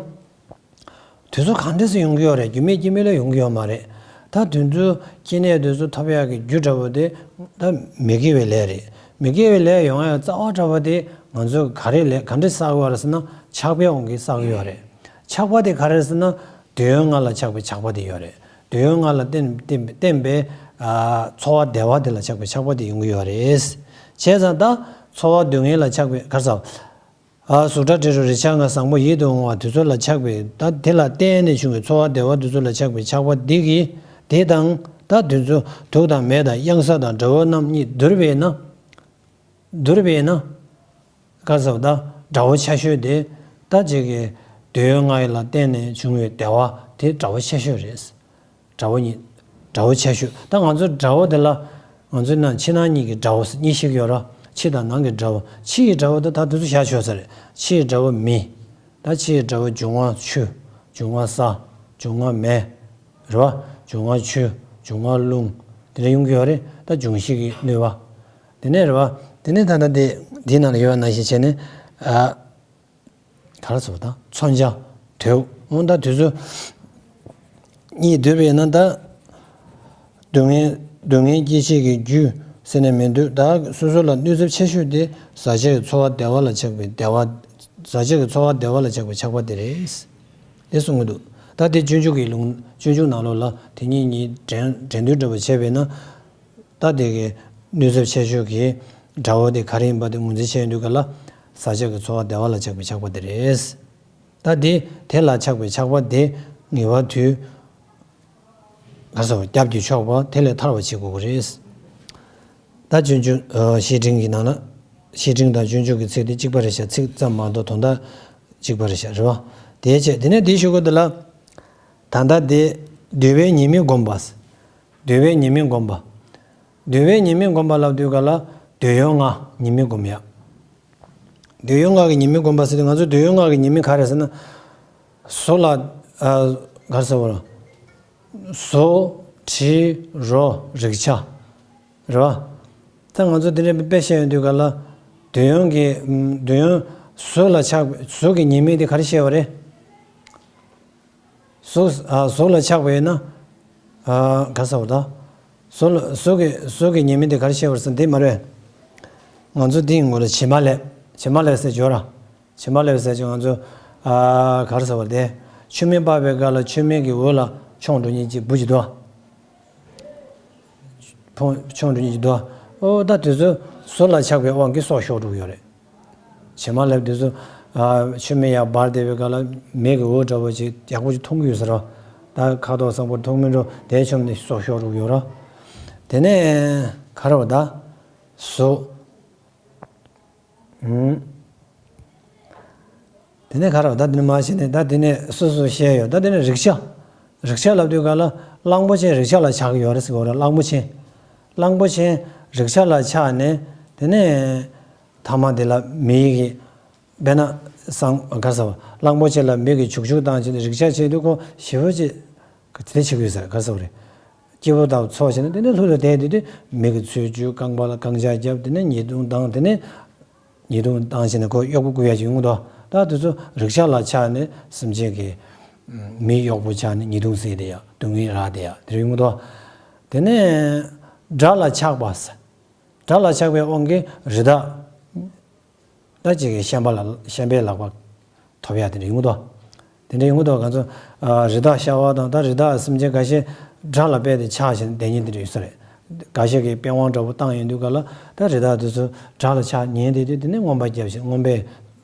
དེ་ཚོ་གང་འདྲས་སེ་ཡོང་གི་ཡོད་རེད། རྒྱུ་མེད་རྐྱེན་མེད་ལ་ཡོང་གི་ཡོད་མ་རེད། ད་དེ་ཚོ་སྐྱེ་གནས་དེ་ཚོ་ཐོབ་ཡག་གི་རྒྱུ་འདྲ་པོ་དེ་ད་མི་དགེ་བའི་ལས་རེད། མི་དགེ་བའི་ལས་ཡོང་ཡག་རྩ་བ་འདྲ་པོ་དེ་ང་ཚོས་ག་རེ་ལས་ག་འདྲས་བསགས་ཡོད་རེད་ཟེར་ན། ཆགས་པའི་དབང་གིས་བསགས་ཡོད་རེད། ཆགས་པ་དེ་ག་རེ་ཟེར་ན། འདོད་ཡོན་ལྔ་ལ་ཆགས་པའི་ཆགས་པ་དེ་ཡོད་རེད། འདོད་ཡོན་ལྔ་ལ་བརྟེན་བརྟེན་བརྟེན་པའི་ཨ་ཚོར་བ་བདེ་བ་དེ་ལ་ཆགས་པའི་ཆགས་པ་དེ་ཡོང་གི་ཡོད་རེད། བྱས་ཙང་ད་ཚོར་བ་སྡུག་བསྔལ་ལ་ཆགས་པའི་ག་རེ་ཟེར། ཨ་གཟུགས་སྒྲ་དྲི་རོ་རེག་བྱ་ལྔ་བཟང་པོ་ཡིད་དུ་འོང་བ་དེ་ཚོ་ལ་ཆགས་པའི། ད་དེ་ལ་བརྟེན་ནས་བྱུང་བའི་ཚོར་བ་བདེ་བ་དེ་ཚོ་ལ་ཆགས་པའི་ཆགས་པ་འདི་གིས། དེ་དང་ད་དེ་ཚོ་དུག་དང་མེ་དང་གཡང་ས་དང་དགྲ་བོ་རྣམས་གཉིས་བསྡུར་བས་ན། བསྡུར་བས་ན། ག་རེ་ཟེར་བ། ད་དགྲ་བོ་ཆེ་ཤོས་དེ། ད་ཅིག་གི་འདོད་ཡོན་ལྔ་ཡི་ལ་བརྟེན་ནས་བྱུང་བའི་བདེ་བ་དེ་དགྲ་བོ་ཆེ་ཤོས་རེད། དགྲ་བོ་ཉིད། དགྲ་བོ་ཆེ་ཤོས། ད་ང་ཚོ་དགྲ་བོ་དེ་ལ། ང་ཚོའི་ནང་ཕྱི་ནང་གཉིས་ཀྱི་དགྲ་བོ་གཉིས་ཤིག་ཡོད་ར། ཕྱི་དང་ནང་གི་དགྲ་བོ། ཕྱི་ཡི་དགྲ་བོ་དེ་ད་དུས་ཚོད་བཞག་ཆོག་ས་རེད། ཕྱི་ཡི་དགྲ་བོ་མེ། ད་ཕྱི་ཡི་དགྲ་བོ་འབྱུང་བ་ཆུ། འབྱུང་བ་ས། འབྱུང་བ་མེ། རེད་བ། འབྱུང་བ་ཆུ། འབྱུང་བ་རླུང་། དེ་འདྲ་ཡོང་གི་ཡོད་རེད། ད་འབྱུང་བཞི་གི་གནོད་པ། དེ་ནས་རེད་བ། དེ་ནས་ད་ལྟ་དེ་འདི་ནང་ལ་ཡོད་པ་ནང་བཞིན་བྱས་ནས། ཨ། ག་རེ་ཟེར་བ་དང་མཚོན་ཆ། དུག་འོ་ད་དེ་ཚོ་གཉིས་བསྡུར་བས་ན་ད། སྡུག་བསྔལ་སྡུག་བསྔལ་སྐྱེད་བྱེད་ཀྱི་རྒྱུ་ཟེར་ནས་མི་འདུག་ད་སོ་སོ་ལ་གནོད་ཚབས་ཆེ་ཤོས་དེ་བཟའ་བཅའ་གི་འཚོ་བ་བདེ་བ་ལ་ཆགས་པའི་བདེ་བ། བཟའ་བཅའ་གི་འཚོ་བ་བདེ་བ་ལ་ཆགས་པའི་ཆགས་པ་དེ་རེད། དེ་གསུང་གི་འདུག་ད་དེ་སྤྱོད་འཇུག་གི་ལུང་སྤྱོད་འཇུག་ནང་ལོགས་ལ་དེ་གཉིས་གཉིས་འགྲན་འགྲན་བསྡུར་འདྲ་པོ་བྱས་པས་ན། ད་དེ་གི་གནོད་ཚབས་ཆེ་ཤོས་ཀྱི་དགྲ་བོ་དེ་ག་རེ་ཡིན་པ་དེ་ངོས་འཛིན་བྱས་ཡོང་དུས་ག་ལ། བཟའ་བཅའ་གི་འཚོ་བ་བདེ་བ་ལ་ཆགས་པའི་ཆགས་པ་དེ་རེད། ད་དེ་དེ་ལ་ཆགས་པའི་ཆགས་པ་དེ་ངེས་པར་དུ། ག་ཟེར་བ། སྐྱབས་ཀྱི་ཕྱོགས་པ་དེ་ལས་ཐར་བ་བྱེད་དགོས་ཀྱི་རེད། ད་སྤྱོད་འཇུག་ཨ། བཤེས་སྤྲིང་གི་ནང་ལ། བཤེས་སྤྲིང་དང་སྤྱོད་འཇུག་གི་ཚིག་དེ་གཅིག་པ་རེད་ཤག་ཚིག་ཙམ་མ་གཏོགས་དོན་དག་གཅིག་པ་རེད་ཤག་རེད་བ། དེའི་ཆེད་དེ་ནས་དེའི་གཞུག་གུ་དེ་ལ། ད་ལྟ་དེ་འདོད་པའི་ཉེས་དམིགས་བསྒོམ་པ། འདོད་པའི་ཉེས་དམིགས་བསྒོམ་པ། འདོད་པའི་ཉེས་དམིགས་བསྒོམ་པ་ལབ་དུས་ག་ལ། འདོད་ཡོན་ལྔ་ཉེས་དམིགས་བསྒོམ་ཡ། འདོད་ཡོན་ལྔ་གི་ཉེས་དམིགས་བསྒོམ་པ་ཟེར་དུས་ང་ཚོ་འདོད་ཡོན་ལྔ་གི་ཉེས་དམིགས་ག་རེ་ཟེར་ན། གཟུགས་ལ། ཨ། ག་རེ་ཟེར་བ་ལ། གཟུགས། དྲི། རོ། རེག་བྱ། རེད་བ། ད་ང་ཚོ་འདི་འདྲའི་དཔེ་བཤད་ཡོང་དུས་ག་ལ། འདོད་ཡོན་གྱི་འདོད་ཡོན་གཟུགས་ལ་ཆགས་པའི་གཟུགས་ཀྱི་ཉེས་དམིགས་དེ་ག་རེ་བཤད་པ་རེད། གཟུགས། ཨ། གཟུགས་ལ་ཆགས་པ་ཡིན་ན། ཨ། ག་ཟེར་བ་ད། གཟུགས་ལ་གཟུགས་ཀྱི་གཟུགས་ཀྱི་ཉེས་དམིགས་དེ་ག་རེ་བཤད་པ་རེད་ཟེར་ན་དེ་མ་རེད། ང་ཚོ་དེའི་ངོ་ལ་བྱེ་མ་ལེབ། བྱེ་མ་ལེབ་ཟེར་ཅིག་ཡོད་ར། བྱེ་མ་ལེབ་ཟེར་ཅིག་ང་ཚོ། ཨ། ག་རེ་ཟེར་བ་དེ། མཆོད་མེ་སྤར་བའི་སྐབས་ལ་མཆོད་མེ་གི་འོད་ལ་མཆོང་འགྲོ་མཁན་ཅིག་འབུ་ཅིག་འདུག་ཨ། ཕུང་མཆོང་འགྲོ་མཁན་ཅིག་འདུག་ཨ། ཨོ། ད་དེ་ཚོ་གཟུགས་ལ་ཆགས་པའི་དབང་གིས་སྲོག་ཤོར་འགྲོ་གི་ཡོད་རེད། བྱེ་མ་ལེབ་དེ་ཚོ། ཨ། མཆོད་མེ་ཡར་སྦར་བསྡད་པའི་སྐབས་ལ་མེ་གི་འོད་འདྲ་པོ་ཅིག་ཡག་པོ་ཅིག་མཐོང་གི་ཡོད་ས་རེད། ད་ཁ་དོག་བཟང་པོ་མཐོང་མི་འགྲོ་དེ་མཆོད་མེ་ནས་སྲོག་ཤོར་འགྲོ་གི་ཡོད་རེད། དེ་ནས་ག་རེ་བ་ད། གཟུགས། ཨུམ། དེ་ནས་ག་རེ་བ་ད། དེ་ནས་མར་བཤད་ནས་ད་དེ་ནས་སོ་སོ་བཤད་ཡོད། ད་དེ་ནས་རེག་བྱ། རེག་བྱ་ལབ་དུས་ག་ལ་གླང་པོ་ཆེ་རེག་བྱ་ལ་ཆགས་ཀྱི་ཡོད་རེད་ཟེར་གྱི་ཡོད་རེད། གླང་པོ་ཆེ། གླང་པོ་ཆེ་རེག་བྱ་ལ་ཆགས་ནས་དེ་ནས་ཐ་མ་དེ་ལ་མི་ཡི་གི་དཔེར་ན་སང་ག་ཟེར་བ། གླང་པོ་ཆེ་ལ་མི་གི་བྱུག་བྱུག་བཏང་བྱས་ནས་རེག་བྱ་བྱས་དུས་ཁོ་ཞེ་པོ་ཅིག་དེ་བྱེད་ཀྱི་ཡོད་ཟེར། ག་ཟེར་བ་རེད། སྐྱིད་པོ་དང་ཚོར་བྱས་ནས་དེ་ནས་ལྷོད་ལྷོད་བསྡད་དུས་དེ་མི་གི་ཚུལ་བྱུག་རྐང་པ་ལ་རྐང་ལྕགས་བརྒྱབ། དེ་ནས་ཉེས་རྡུང་བཏང་། དེ་ནས་ཉེས་རྡུང་བཏང་བྱས་ནས་ཁོ་གཡོག་པོ་རྐུ་ཡ་ཅིག་ཡོང་གི་འདུག་ད་དེ་ཚོ་རེག་བྱ་ལ་ཆགས་ནས་སེམས་ཅན་གྱི་མི་གཡོག་པོ་ཆགས་ནས་ཉེས་རྡུང་བཟོས་བསྡད་ཡ། སྡུག་བསྔལ་རག་བསྡད་ཡ་དེ་རེད་ཡོང་གི་འདུག་དེ་ནས་དགྲ་ལ་ཆགས་པ་ཟེར། དགྲ་ལ་ཆགས་པའི་དབང་གིས་རི་དྭགས། ད་ཅིག་གིས་ཤན་པ་ལ་ཤན་པའི་ལག་པ་ཐོབ་ཡ་དེ་འདྲ་ཡོང་གི་འདུག་དེ་འདྲ་ཡོང་གི་འདུག་ང་ཚོ། ཨ། རི་དྭགས་ཤ་བ་དང་ད་རི་དྭགས་སེམས་ཅན་འགའ་ཤས་དགྲ་ལ་རྦད་དེ་ཆགས་བྱས་ནས་བསྡད་མཁན་དེ་འདྲ་ཡོད་ས་རེད། འགའ་ཤས་ཀྱིས་པི་ཝང་འདྲ་པོ་བཏང་ཡོང་དུས་ག་ལ་ད་རི་དྭགས་དེ་ཚོ་དགྲ་ལ་ཆགས་ཉེན་བསྡད་དུས་དེ་ནས་རྔོན་པ་བརྒྱབ་བྱས། རྔོན་པས་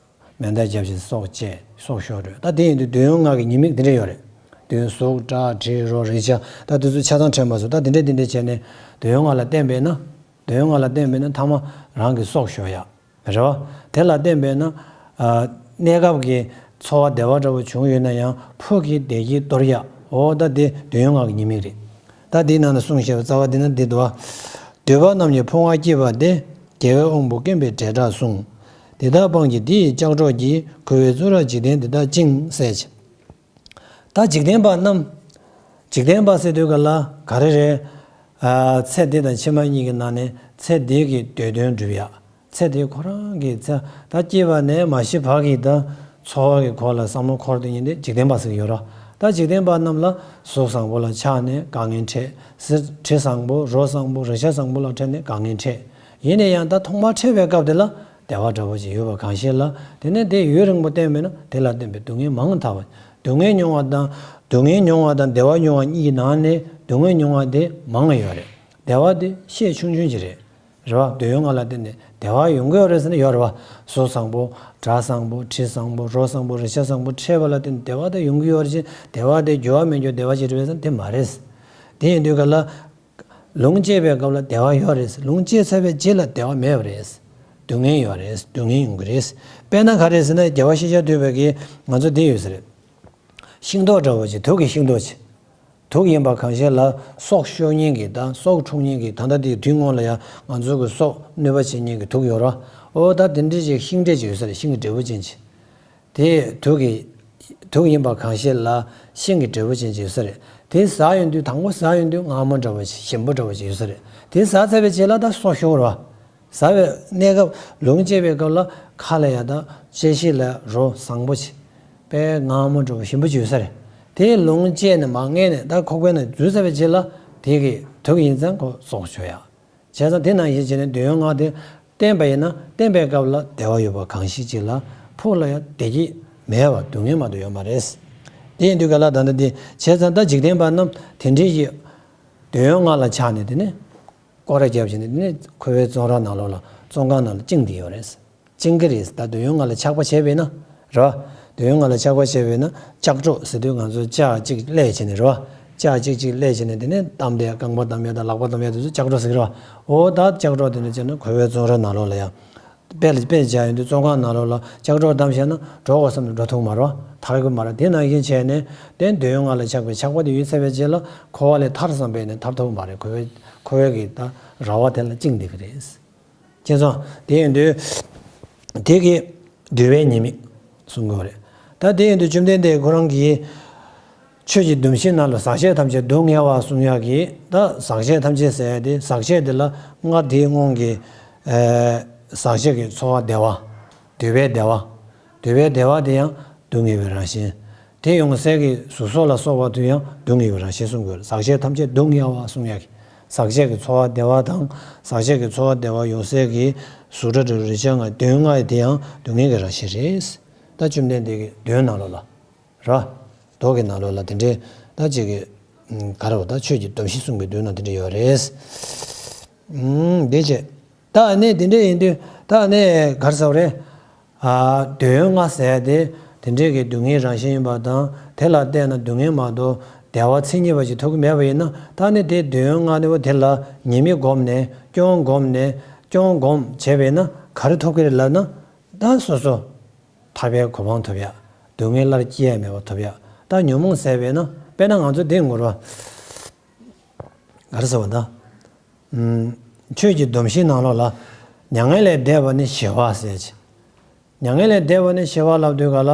མེ་མདའ་བརྒྱབ་བྱས་སྲོག་བཅད། སྲོག་ཤོར་འགྲོ། ད་དེ་ཡིན་དུས་འདོད་ཡོན་ལྔ་གི་ཉེས་དམིགས་དེ་འདྲ་ཡོད་རེད། འདོད་ཡོན་གཟུགས། སྒྲ། དྲི། རོ། རེག་བྱ། ད་དེ་ཚོ་ཆ་ཚང་དྲན་པ་སོགས་ད་དེ་འདྲ་དེ་འདྲ་བྱས་ནས་འདོད་ཡོན་ལྔ་ལ་བརྟེན་པས་ན། འདོད་ཡོན་ལྔ་ལ་བརྟེན་པས་ན་ཐ་མ་རང་གི་སྲོག་ཤོར་ཡ། རེད་བ། དེ་ལ་བརྟེན་པས་ན། ཨ། གནས་སྐབས་ཀྱི་འཚོ་བ་བདེ་བ་འདྲ་བོ་བྱུང་ཡོད་ན་ཡང་ཕུགས་ཀྱི་བདེ་སྐྱིད་དོར་ཡ། འོ་ད་དེ་འདོད་ཡོན་ལྔ་གི་ཉེས་དམིགས་རེད། ད་དེའི་ནང་ན་གསུངས་བཞག་པའི་རྩ་བ་འདི་ན་འདི་འདུག་བ། འདོད་པ་རྣམས་ཀྱིས་ཕུང་བ་བསྐྱེད་པ་སྟེ། རྒྱལ་བའི་དབང་པོ་སྐེམ་པའི་བྲེལ་དྲགས་གསུངས། དེ་དག་སྤངས་ཀྱིས་དེ་ཡི་ལྕགས་སྒྲོག་གིས། ཁུ་བའི་གཙུག་རགས་འཇིག་རྟེན་འདི་དག་བཅིངས། ཟེར་གྱི། ད་འཇིག་རྟེན་པ་རྣམས། འཇིག་རྟེན་པ་ཟེར་དུས་ག་ལ་ག་རེ་རེད། ཨ། ཚེ་འདི་དང་ཕྱི་མ་གཉིས་ཀྱི་ནང་ནས་ཚེ་འདི་གི་འདོད་དོན་སྒྲུབ་ཡ། ཚེ་འདི་ཁོ་རང་གི་ཚེ་ད་སྐྱེས་པ་ནས་མ་ཤི་བར་གྱི་ད་འཚོ་བ་གི་སྐོར་ལ་བསམ་བློ་འཁོར་དུས་ཉིན་དེ་འཇིག་རྟེན་པ་ཟེར་གྱི་ཡོད་ར། ད་འཇིག་རྟེན་པ་རྣམས་ལ་གཟུགས་བཟང་པོ་ལ་ཆགས་ནས་དཀའ་ངལ་འཕྲད། གཟི། དྲི་བཟང་པོ། རོ་བཟང་པོ། རེག་བྱ་བཟང་པོ་ལ་འཕྲད་ནས་དཀའ་ངལ་འཕྲད། ཡིན་ན་ཡང་ད་ཐོག་མར་འཕྲད་པའི་སྐབས་དེ་ལ་བདེ་བ་འདྲ་བོ་ཞིག་ཡོད་པ་གང་ཤེས་ལ། དེ་ནས་དེ་ཡུན་རིང་པོ་བསྟེན་མེད་ན་དེ་ལ་བརྟེན་པའི་སྡུག་བསྔལ་མང་དྲགས་པ། སྡུག་བསྔལ་མྱོང་བ་དང་། སྡུག་བསྔལ་མྱོང་བ་དང་བདེ་བ་མྱོང་བ་གཉིས་ཀྱི་ནང་ནས་སྡུག་བསྔལ་མྱོང་བ་དེ་མང་བ་ཡོད་རེད། བདེ་བ་དེ་ཤས་ཆུང་ཆུང་ཅིག་རེད། རེད་བ། འདོད་ཡོན་ལྔ་ལ་བརྟེན་ནས་བདེ་བ་ཡོང་གི་ཡོད་རེད་ཟེར་ན་ཡོད་རེད་བ། གཟུགས་བཟང་པོ། སྒྲ་བཟང་པོ། དྲི་བཟང་པོ། རོ་བཟང་པོ། རེག་བྱ་བཟང་པོ་འཕྲད་པ་ལ་བརྟེན་ནས་བདེ་བ་དེ་ཡོང་གི་ཡོད་རེད་ཅེས། བདེ་བ་དེ་འགྱུར་བ་མེད་རྒྱུ་བདེ་བ་ཞིག་རེད་པས་ཟེར་ན་དེ་མ་རེད། དེ་ཡིན་དུས་ག་ལ། ལུང་བཅད་པའི་སྐབས་ལ་བདེ་བ་ཡོད་རེད། ལུང་བཅད་ཚར་བའི་རྗེས་ལ་བདེ་བ་མེད་པ་རེད། སྡུག་བསྔལ་ཡོད་རེད། སྡུག་བསྔལ་ཡོང་གི་རེད། དཔེར་ན་ག་རེ་ཟེར་ན་རྒྱལ་བ་ཤེས་བྱ་ཐུབ་པའི་གིས་ང་ཚོ་འདི་ཡོད་ས་རེད། ཤིང་ཏོག་འདྲ་བོ་ཅིག་དུག་གི་ཤིང་ཏོག་ཅིག་དུག་ཡིན་པ་གང་ཤེས་ལ་སྲོག་ཤོར་མཁན་གྱི་དང་སྲོག་འཕྲོག་མཁན་གྱི་ད་ལྟ་དེའི་དུས་སྔོན་ལ་ཡང་ང་ཚོ་གི་སྲོག་གནོད་པ་བྱེད་མཁན་གྱི་དུག་ཡོད་རེད། ཨོ་ད་དེ་འདྲ་ཅིག་ཤིང་འབྲས་ཅིག་ཡོད་ས་རེད། ཤིང་གི་འབྲས་བུ་ཅན་ཅིག་དེ་དུག་གི་དུག་ཡིན་པ་གང་ཤེས་ལ་ཤིང་གི་འབྲས་བུ་ཅན་ཅིག་ཡོད་ས་རེད། དེ་ཟ་ཡོང་དུས་དང་པོ་ཟ་ཡོང་དུས་མངར་མོ་འདྲ་བ་ཞིག་ཞིམ་པོ་འདྲ་བ་ཞིག་ཡོད་ས་རེད། དེ་ཟ་ཚར་བའི་རྗེས་ལ་ད་སྲོག་ཤོར་བ། ཟ་བའི་གནས་སྐབས་ལུང་བཅད་པའི་སྐབས་ལ་ཁ་ལ་ཡ་ད་ཅེ་ཤི་ལ་རོ་བཟང་པོ་ཞིག་དཔེ་མངར་མོ་འདྲ་བ་ཞིམ་པོ་ཅིག་ཡོད་ས་རེད། དེ་ལུང་བཅད་ནས་མར་མངལ་ནས་ད་ཁོག་པའི་ནང་འཛུལ་ཚར་བའི་རྗེས་ལ་དེ་གི་ དུག་ཡིན་ཙང་ཁོ་སྲོག་གཅོད་ཡ། བྱས་ཙང་དེ་ནང་བཞིན་བྱས་ནས་འདོད་ཡོན་ལྔ་དེ་བསྟེན་པ་ཡིན་ན་བསྟེན་པའི་སྐབས་ལ་བདེ་བ་ཡོད་པ་གང་ཞིག་ཅིག་ལ་ཕུགས་ལ་ཡང་བདེ་སྐྱིད་མེད་པ་སྡུག་བསྔལ་མ་གཏོགས་ཡོད་མ་རེད། དེ་ཡིན་དུས་ག་ལ་ད་ལྟ་དེ་བྱས་ཙང་ད་འཇིག་རྟེན་པ་རྣམས་དེ་འདྲའི་ཡི་འདོད་ཡོན་ལྔ་ལ་ཆགས་ནས་དེ་ནས་སྐོར་ར་བརྒྱབ་བྱས་ནས་དེ་ནས་འཁོར་བའི་བཙོན་ར་ནང་ལོགས་ལ་བཙོན་ཁང་ནང་ལ་བཅིངས་བསྡད་ཡོད་རེད། བཅིངས་ཀྱི་རེད། ད་འདོད་ཡོན་ལྔ་ལ་ཆགས་པ་བྱས་པས་ན་རེད་བ། འདོད་ཡོན་ལྔ་ལ་ཆགས་པ་བྱས་པས་ན་ལྕགས་སྒྲོག་ཟེར་དུས་ང་ཚོ་ལྕགས་གཅིག་ལས་བྱས་ནས་རེད་བ། ལྕགས་གཅིག་གཅིག་ལས་བྱས་ནས་དེ་ནས་གཏམ་དེ་རྐང་པ་གཏམ་ཡ་དང་ལག་པ་གཏམ་ཡ་དེ་ཚོ་ལྕགས་སྒྲོག་ཟེར་གི་རེད་བ། འོ་ད་ལྕགས་སྒྲོག་དེ་འདྲ་བྱས་ན་འཁོར་བའི་བཙོན་ར་ནང་ལོགས་ལ་ཡང་དཔེ་ལ་དཔེ་བྱས་ཡོང་དུས་བཙོན་ཁང་ནང་ལོགས་ལ་ལྕགས་སྒྲོག་བསྡམས་བཞག་ན་འགྲོ་དགོས་བསམ་ནས་འགྲོ་ཐུབ་མ་རེད་བ། ཐར་གི་མ་རེད། དེ་ནང་བཞིན་བྱས་ནས་དེ་འདོད་ཡོན་ལྔ་ལ་ཆགས་པའི་ཆགས་པ་དེ་ཡོད་ཚར་བའི་རྗེས་ལ་འཁོར་བ་ལས་ཐར་བསམ་པས་ནས་ཐར་ཐུབ་མ་རེད། འཁོར་བའི་འཁོར་བའི་གི་ད་ར་བ་དེ་ལ་བཅིངས་བསྡད་ཀྱི་རེད། མཁྱེན་སོང་། དེ་ཡིན་དུས་དེ་གི་འདུལ་བའི་ཉེས་དམིགས་གསུང་དགོས་རེད། ད་དེ་ཡིན་དུས་བཅོམ་ལྡན་འདས་ཁོ་རང་གིས་ཆོས་ཀྱི་སྡོམ་བཞི་ནང་ལ་ཟག་བཅས་ཐམས་ཅད་སྡུག་བསྔལ་བ་གསུང་ཡག་གི་ད་ཟག་བཅས་ཐམས་ཅད་ཟེར་ཡ་དེ་ཟག་བཅས་དེ་ལ་སྔར་དེའི་སྔོན་གྱི་ཨ་ཟག་བཅས་ཀྱི་ཚོར་བ་བདེ་བ། འདོད་པའི་བདེ་བ། འདོད་པའི་བདེ་བ་དེ་ཡང་སྡུག་བསྔལ་བའི་རང་བཞིན། དེ་ཡོང་སའི་གི་གཟུགས་སོགས་ལ་སོགས་པ་དུ་ཡང་སྡུག་བསྔལ་བའི་རང་བཞིན་གསུང་དགོས། ཟག་བཅས་ཐམས་ཅད་སྡུག་བསྔལ་བ་གསུང་ཡག་གི་ཟག་བཅས་ཀྱི་ཚོར་བ་བདེ་བ་དང་ཟག་བཅས་ཀྱི་ཚོར་བ་བདེ་བ་ཡོང་སའི་གི་གཟུགས་སྒྲ་དྲི་རོ་རེག་བྱ་ལྔ་དོན་ལྔ་ཡི་དེ་ཡང་སྡུག་བསྔལ་གྱི་རང་བཞིན་རེད། ད་བཅོམ་ལྡན་འདས་ཀྱི་མདོའི་ནང་ལོགས་ལ་ར། མདོ་གི་ནང་ལོགས་ལ་དེ་འདྲའི་ད་ཅིག་གི་ག་རེ་བ་ད་ཆོས་ཀྱི་སྡོམ་བཞི་གསུངས་པའི་མདོའི་ནང་དེ་འདྲ་ཡོད་རེད། ཨུམ་དེ་བྱས། ད་ཨ་ནི་དེ་འདྲ་ཡིན་དུས་ད་ཨ་ནི་ག་རེ་ཟེར་བ་རེད། ཨ་འདོད་ཡོན་ལྔ་ཟེར་ཡ་དེ་དེ་འདྲའི་གི་སྡུག་བསྔལ་རང་བཞིན་ཡིན་པ་དང་དེ་ལ་བརྟེན་ན་སྡུག་བསྔལ་མ་གཏོགས་བདེ་བ་མཚན་ཉིད་པ་ཞིག་ཐོབ་ཀྱི་མེད་པ་ཡིན་ན་ད་ནི་དེ་འདོད་ཡོན་ལྔ་ནི་བ་དེ་ལ་ཉེས་དམིགས་བསྒོམས་ནས་སྐྱོན་བསྒོམས་ནས་སྐྱོན་བསྒོམས་བྱས་པས་ན་ག་རེ་ཐོབ་ཀྱི་རེད་ལབ་ན་ད་སོ་སོ་ཐར་པའི་གོ་འཕང་ཐོབ་ཡ། སྡུག་བསྔལ་སླར་སྐྱེ་ཡ་མེད་པ་ཐོབ་ཡ། ད་ཉོན་མོངས་ཟད་པས་ན་དཔེར་ན་ང་ཚོ་འདི་ངོ་ར་ག་རེ་ཟེར་བ་ད། ཆོས་ཀྱི་སྡོམ་བཞིའི་ནང་ལོགས་ལ་མྱ་ངན་ལས་འདས་པ་ནི་ཞི་བ་ཟེར་ཅིག་མྱ་ངན་ལས་འདས་པ་ནི་ཞི་བ་ལབ་དུས་ག་ལ་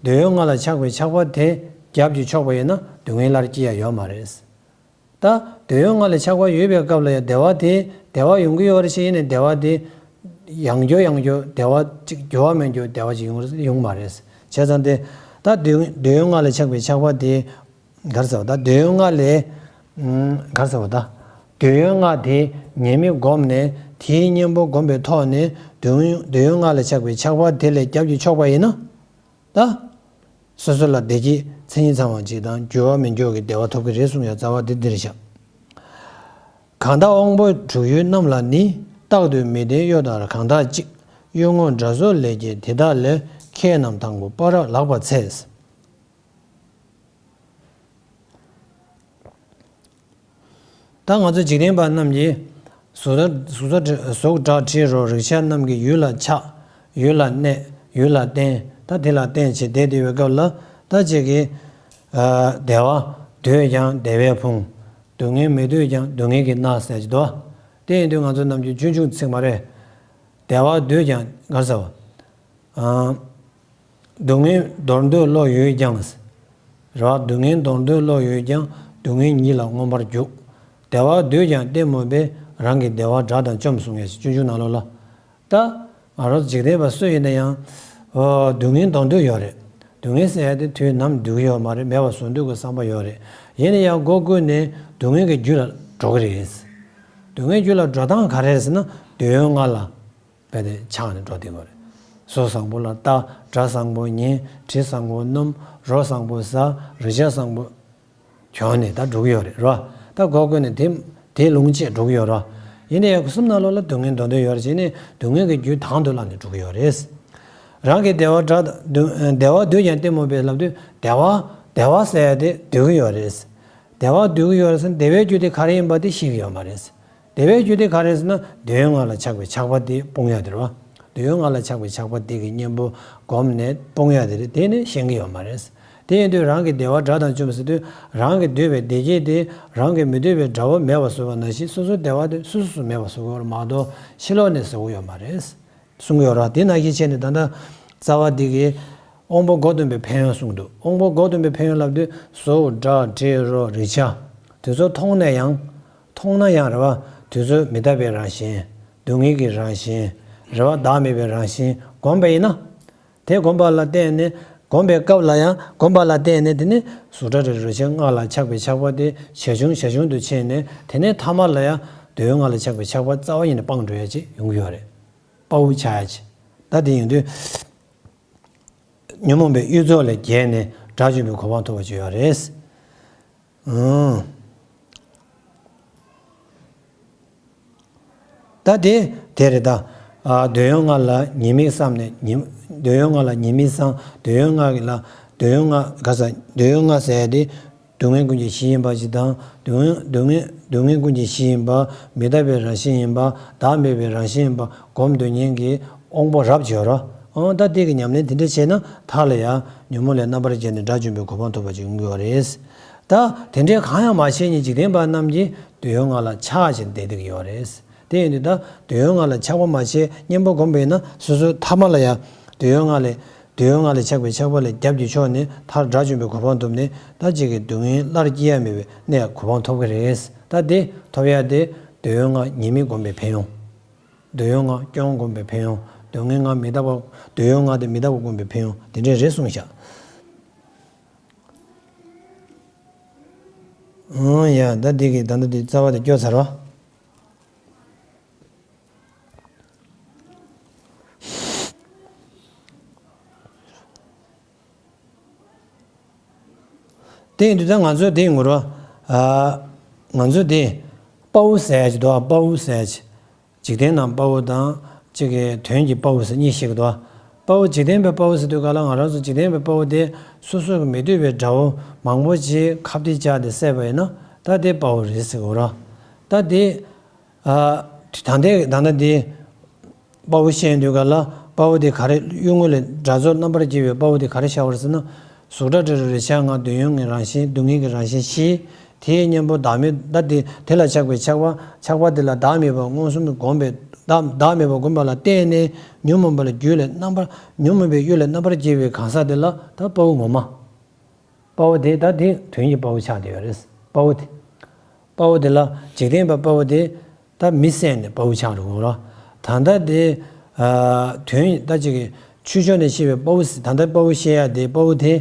འདོད་ཡོན་ལྔ་ལ་ཆགས་པའི་ཆགས་པ་དེ་རྒྱབ་ཀྱིས་ཕྱོགས་པ་ཡིན་ན་སྡུག་བསྔལ་སླར་སྐྱེ་ཡ་ཡོད་མ་རེད། ད་འདོད་ཡོན་ལྔ་ལ་ཆགས་པ་ཡོད་པའི་སྐབས་ལ་ཡང་བདེ་བ་དེ་བདེ་བ་ཡོང་གི་ཡོད་རེད་ཞེས་ཡིན་ནས་བདེ་བ་དེ་ཡང་བསྐྱར་ཡང་བསྐྱར་བདེ་བ་ཅིག་འགྱུར་བ་མེད་འགྱུར་བདེ་བ་ཅིག་ཡོང་ཡོང་མ་རེད། བྱས་ཙང་དེ་ད་འདོད་འདོད་ཡོན་ལྔ་ལ་ཆགས་པའི་ཆགས་པ་དེ། ག་རེ་ཟེར་བ་ད་འདོད་ཡོན་ལྔ་ལས། ག་རེ་ཟེར་བ་ད། འདོད་ཡོན་ལྔ་དེ་ཉེས་དམིགས་བསྒོམས་ནས་དེའི་གཉེན་པོ་བསྒོམས་པའི་ཐོག་ནས་འདོད་ཡོན་འདོད་ཡོན་ལྔ་ལ་ཆགས་པའི་ཆགས་པ་དེ་ལས་རྒྱབ་ཀྱིས་ཕྱོགས་པ་ཡིན་ན། ད། སོ་སོ་ལ་བདེ་སྐྱིད་མཚན་ཉིད་ཚང་བ་ཅིག་དང་འགྱུར་བ་མི་འགྱུར་བའི་བདེ་བ་ཐོབ་ཀྱི་རེད་གསུངས་ཡ་རྩ་བ་དེ་འདིར་བཞག་གང་དག་དབང་པོ་དྲུག་ཡུལ་རྣམས་ལ་ནི། རྟག་ཏུ་མི་ལྡན་གཡོ་དང་གང་དག་གཅིག་གཡོ་ངོ་དགྲ་བཟོ་ལས་ཀྱི་དེ་དག་ལས། ཁྱེད་རྣམས་དང་པོ་པ་ར་ལག་པར་འཚལ། ད་ང་ཚོ་འཇིག་རྟེན་པ་རྣམས་ཀྱིས་གཟུགས་གཟུགས་གཟུགས་སྒྲ་དྲི་རོ་རེག་བྱ་རྣམས་ཀྱི་ཡུལ་ལ་ཆགས། ཡུལ་ལ་གནས། ཡུལ་ལ་བརྟེན། ད་དེ་ལ་བརྟེན་བྱས་བསྡད་བསྡད་པའི་སྐབས་ལ་ད་ཅིག་གིས་བདེ་བ་འདོད་ཀྱང་བདེ་བས་ཕོངས། སྡུག་བསྔལ་མི་འདོད་ཀྱང་སྡུག་བསྔལ་གྱིས་མནར་ཟེར་གྱི་འདུག་དེ་ཡིན་དུས་ང་ཚོ་ནམ་རྒྱུན་ཆུང་ཆུང་ཚིག་མ་རེད། བདེ་བ་འདོད་ཀྱང་ག་རེ་ཟེར་བ། སྡུག་བསྔལ་འདོར་འདོད་བློ་ཡོད་ཀྱང་། རེད་བ། སྡུག་བསྔལ་འདོར་འདོད་བློ་ཡོད་ཀྱང་སྡུག་བསྔལ་ཉིད་ལ་མངོན་པར་རྒྱུག་བདེ་བ་འདོད་ཀྱང་གཏི་མུག་པས། རང་གི་བདེ་བ་དགྲ་དང་བཅོམ་གསུང་ཡ་ཞིག་སྤྱོད་འཇུག་ནང་ལོགས་ལ། ད་ང་རང་ཚོ་འཇིག་རྟེན་པ་སུ་ཡིན་ན་ཡང་། ཨོ། སྡུག་བསྔལ་འདོར་འདོད་ཡོད་རེད། སྡུག་བསྔལ་ཟེར་ཡ་དེ་དུས་ནམ་འདུག་ཡོད་མ་རེད། མེད་པ་བཟོ་འདོད་ཀྱི་བསམ་པ་ཡོད་རེད། ཡིན་ན་ཡང་སྒོ་ཀུན་ནས་སྡུག་བསྔལ་གྱི་རྒྱུ་ལ་འགྲོ་གི་རེད། སྡུག་བསྔལ་རྒྱུ་ལ་འགྲོ་སྟངས་ག་རེ་རེད་ཟེར་ན་འདོད་ཡོན་ལྔ་ལ། རྦད་དེ་ཆགས་ནས་འགྲོ་བསྡད་ཡོད་རེད། བཟོ་བཟང་པོ་ལ་ལྟ། སྒྲ་བཟང་པོ་ཉན། དྲི་བཟང་པོ་སྣོམ། རོ་བཟང་པོ་ཟ། རེག་བྱ་བཟང་པོ་གྱོན་ནས་ད་འགྲོ་གི་ཡོད་རེད། རེད་བ། ད་སྒོ་ཀུན་ནས་དེ་དེ་ལུང་བཅས་འགྲོ་གི་ཡོད་རེད་བ། ཡིན་ནའི་ཡང་གསུམ་ནང་ལོགས་ལ་སྡུག་བསྔལ་འདོར་འདོད་ཡོད་རེད་བྱས་ནས་སྡུག་བསྔལ་གྱི་རྒྱུ་དང་དུ་བླངས་ནས་འགྲོ་གི་ཡོད་རེད། རང་གི་བདེ་བ་དགྲ་དང་བདེ་བ་འདོད་ཀྱང་གཏི་མུག་པས་ལབ་དུས་བདེ་བ་བདེ་བ་ཟེར་ཡ་དེ་འདོད་ཀྱི་ཡོད་རེད། བདེ་བ་འདོད་ཀྱི་ཡོད་རེད་ཟེར་ན་བདེ་བའི་རྒྱུ་དེ་ག་རེ་ཡིན་པ་དེ་ཤེས་ཀྱི་ཡོད་མ་རེད། བདེ་བའི་རྒྱུ་དེ་ག་རེ་ཟེར་ན་འདོད་ཡོན་ལྔ་ལ་ཆགས་པའི་ཆགས་པ་དེ་སྤོང་ཡ་དེ་རེད་བ། འདོད་ཡོན་ལྔ་ལ་ཆགས་པའི་ཆགས་པ་དེ་གི་གཉེན་པོ་བསྒོམས་ནས་སྤོང་ཡ་དེ་རེད། དེ་ནི་ཤེས་ཀྱི་ཡོད་མ་རེད། དེ་ཡིན་དུས་རང་གི་བདེ་བ་དགྲ་དང་བཅོམ་ཟེར་དུས་རང་གི་འདོད་པའི་བདེ་སྐྱིད་དེ་རང་གི་མི་འདོད་པའི་དགྲ་བོ་མེད་པ་བཟོ་བ་ནང་བཞིན་སོ་སོའི་བདེ་བ་དེ་སོ་སོ་སོ་མེད་པ་བཟོ་དགོས་རེད་མ་གཏོགས་ཕྱི་ལོགས་ནས་བཟོ་གི་ཡོད་མ་རེད། གསུང་གི་ཡོད་རེད། དེ་ནང་བཞིན་བྱས་ནས་ད་ལྟ་རྩ་བ་འདི་གི་དབང་པོ་སྒོ་སྡོམ་པའི་ཕན་ཡོན་གསུངས་འདུག་དབང་པོ་སྒོ་སྡོམ་པའི་ཕན་ཡོན་ལབ་དུས་གཟུགས་སྒྲ་དྲི་རོ་རེག་བྱ་དེ་ཚོ་མཐོང་ན་ཡང་མཐོང་ན་ཡང་རེད་བ། དེ་ཚོ་མི་རྟག་པའི་རང་བཞིན། སྡུག་བསྔལ་གྱི་རང་བཞིན། རེད་བ། བདག་མེད་པའི་རང་བཞིན་བསྒོམས་པ་ཡིན་ན། དེ་བསྒོམས་པ་ལ་བརྟེན་ནས་ བསྒོམ་པའི་སྐབས་ལ་ཡང་བསྒོམ་པ་ལ་བརྟེན་ནས་དེ་ནས་གཟུགས་སྒྲ་དྲི་རོ་རེག་བྱའི་ལྔ་ལ་ཆགས་པའི་ཆགས་པ་དེ་ཇེ་ཆུང་ཇེ་ཆུང་དུ་ཕྱིན་ནས་དེ་ནས་ཐ་མ་ལ་ཡང་འདོད་ཡོན་ལྔ་ལ་ཆགས་པའི་ཆགས་པ་རྩ་བ་ཉིད་ནས་སྤངས་འགྲོ་ཡ་ཅིག་ཡོང་གི་ཡོད་རེད། དཔའ་བོ་ཆགས་ཡ་ཅིག་ད་དེ་ཡིན་དུས། ཉོན་མོངས་པའི་གཡུལ་ཚོགས་ལས་རྒྱལ་ནས་དགྲ་བཅོམ་པའི་གོ་འཕང་ཐོབ་པ་ཅིག་ཡོད་རེད། ཨང་། ད་དེ་དེ་རེད་ད། ཨ། འདོད་ཡོན་ལྔ་ལ་ཉེས་དམིགས་བསམ་ནས་ཉེས། འདོད་ཡོན་ལྔ་ལ་ཉེས་དམིགས་བསམ། འདོད་ཡོན་ལྔ་ལ། འདོད་ཡོན་ལྔ་ག་ས། འདོད་ཡོན་ལྔ་ཟེར་ཡ་དེ། སྡུག་བསྔལ་ཀུན་གྱི་གཞི་ཡིན་པ་ཞིག་དང་། སྡུག་བསྔལ་སྡུག་བསྔལ་སྡུག་བསྔལ་ཀུན་གྱི་གཞི་ཡིན་པ། མི་རྟག་པའི་རང་བཞིན་ཡིན་པ། བདག་མེད་པའི་རང་བཞིན་ཡིན་པ་སྒོམ་སྡོད་མཁན་གྱི་དབང་པོ་རབ་ཅིག་ཡོད་རེད། ཨང་། ད་དེ་གི་ཉམས་ལེན་དེ་འདྲ་བྱས་ན་མཐའ་ལ་ཡང་ཉོན་མོངས་ལས་རྣམ་པར་རྒྱལ་ནས་དགྲ་བཅོམ་པའི་གོ་འཕང་ཐོབ་པ་ཅིག་ཡོང་གི་ཡོད་རེད། ད་དེ་འདྲའི་གང་ཡང་མ་བྱས་ནས་འཇིག་རྟེན་པ་རྣམས་ཀྱིས་འདོད་ཡོན་ལྔ་ལ་ཆགས་བྱས་བསྡད་བསྡད་ཀྱི་ཡོད་རེད། དེ་ཡིན་དུས་ད་འདོད་ཡོན་ལྔ་ལ་ཆགས་པ་མ་བྱས་གཉེན་པོ་སྒོམ་པ་ཡིན་ན་སོ་སོའི་ཐ་མ་ལ་ཡང་འདོད་ཡོན་ལྔ་ལས། འདོད་ཡོན་ལྔ་ལས་ཆགས་པའི་ཆགས་པ་ལས་རྒྱབ་ཀྱིས་ཕྱོགས་ནས་མཐར་དགྲ་བཅོམ་པའི་གོ་འཕང་ཐོབ་ནས་ད་ཅིག་གི་སྡུག་བསྔལ་སླར་སྐྱེ་ཡ་མེད་པའི་གནས་གོ་འཕང་ཐོབ་ཀྱི་རེད། ད་དེ་ཐོབ་ཡ་དེ་འདོད་ཡོན་ལྔ་ཉེས་དམིགས་སྒོམ་པའི་ཕན་ཡོན། འདོད་ཡོན་ལྔ་སྐྱོན་སྒོམ་པའི་ཕན་ཡོན། འདོད་ཡོན་ལྔ་མི་རྟག་པ། འདོད་ཡོན་ལྔ་དེ་མི་རྟག་པ་སྒོམ་པའི་ཕན་ཡོན་དེ་འདྲས་རེད་གསུངས་ཤག་ཨང་། ཡ། ད་འདི་གི་ད་ལྟ་འདི་རྩ་བ་དེ་སྐྱོར་ཚར་བ། དེ་ཡིན་དུས་ད་ང་ཚོ་དེ་ཡིན་དགོས་རེད་བ། ཨ། ང་ཚོ་དེ་དཔའ་བོ་ཟེར་ཡ་ཅིག་འདུག་ཨ། དཔའ་བོ་ཟེར་ཡ་ཅིག་འཇིག་རྟེན་ནང་དཔའ་བོ་དང་གཅིག་གི་དོན་གྱི་དཔའ་བོ་ཟེར་གཉིས་བཤད་ཀྱི་འདུག་ཨ། དཔའ་བོ་འཇིག་རྟེན་པའི་དཔའ་བོ་ཟེར་དུས་ག་ལ་ང་རང་ཚོ་འཇིག་རྟེན་པའི་དཔའ་བོ་དེ་སོ་སོ་གི་མི་འདོད་པའི་དགྲ་བོ་མང་པོ་ཅིག་ཁ་གཏད་བཅག་སྟེ་བསད་པ་ཡིན་ན་ད་དེ་དཔའ་བོ་རེད་ཟེར་གྱི་ཡོད་རེད་བ། ད་དེ། ཨ། ད་ལྟའི་ད་ལྟ་འདི། དཔའ་བོ་བཤད་དུས་ག་ལ་དཔའ་བོ་དེ་ག་རེ་གཡུལ་ངོ་ལས་དགྲ་ཚོགས་རྣམ་པར་རྒྱལ་བའི་དཔའ་བོ་དེ་ག་རེ་བྱ་བར་ཟེར་ན། གཟུགས་སྒྲ་དྲི་རོ་རེག་བྱ་ལྔ་འདོད་ཡོན་གྱི་རང་བཞིན་སྡུག་བསྔལ་གྱི་རང་བཞིན་ཞི། དེའི་གཉེན་པོ་བདག་མེད་ད་དེ་དེ་ལ་ཆགས་པའི་ཆགས་པ་ཆགས་པ་དེ་ལ་བདག་མེད་པ་མངོན་སུམ་དུ་བསྒོམས་པའི་བདག་བདག་མེད་པ་བསྒོམས་པ་ལ་བརྟེན་ནས་ཉོན་མོངས་པ་ལ་རྒྱུད་ལས་རྣམ་པར་ཉོན་མོངས་པའི་གཡུལ་ལས་རྣམ་པར་རྒྱལ་བའི་གང་ཟག་དེ་ལ་ད་དཔའ་བོ་ངོ་མ། དཔའ་བོ་དེ་ད་དེ་དོན་གྱི་དཔའ་བོ་ཆགས་བསྡད་ཡོད་རེད། དཔའ་བོ་དེ། དཔའ་བོ་དེ་ལ་འཇིག་རྟེན་པ་དཔའ་བོ་དེ་ད་མི་བསད་ནས་དཔའ་བོ་ཆགས་འགྲོ་གི་རེད། ད་ལྟ་དེ། ཨ། དོན་ད་ཅིག་གི་ཆོས་ཕྱོགས་ནས་བཤད་པའི་དཔའ་བོ་ཟེར་ད་ལྟ་དཔའ་བོ་བཤད་ཡ་དེ་དཔའ་བོ་དེ་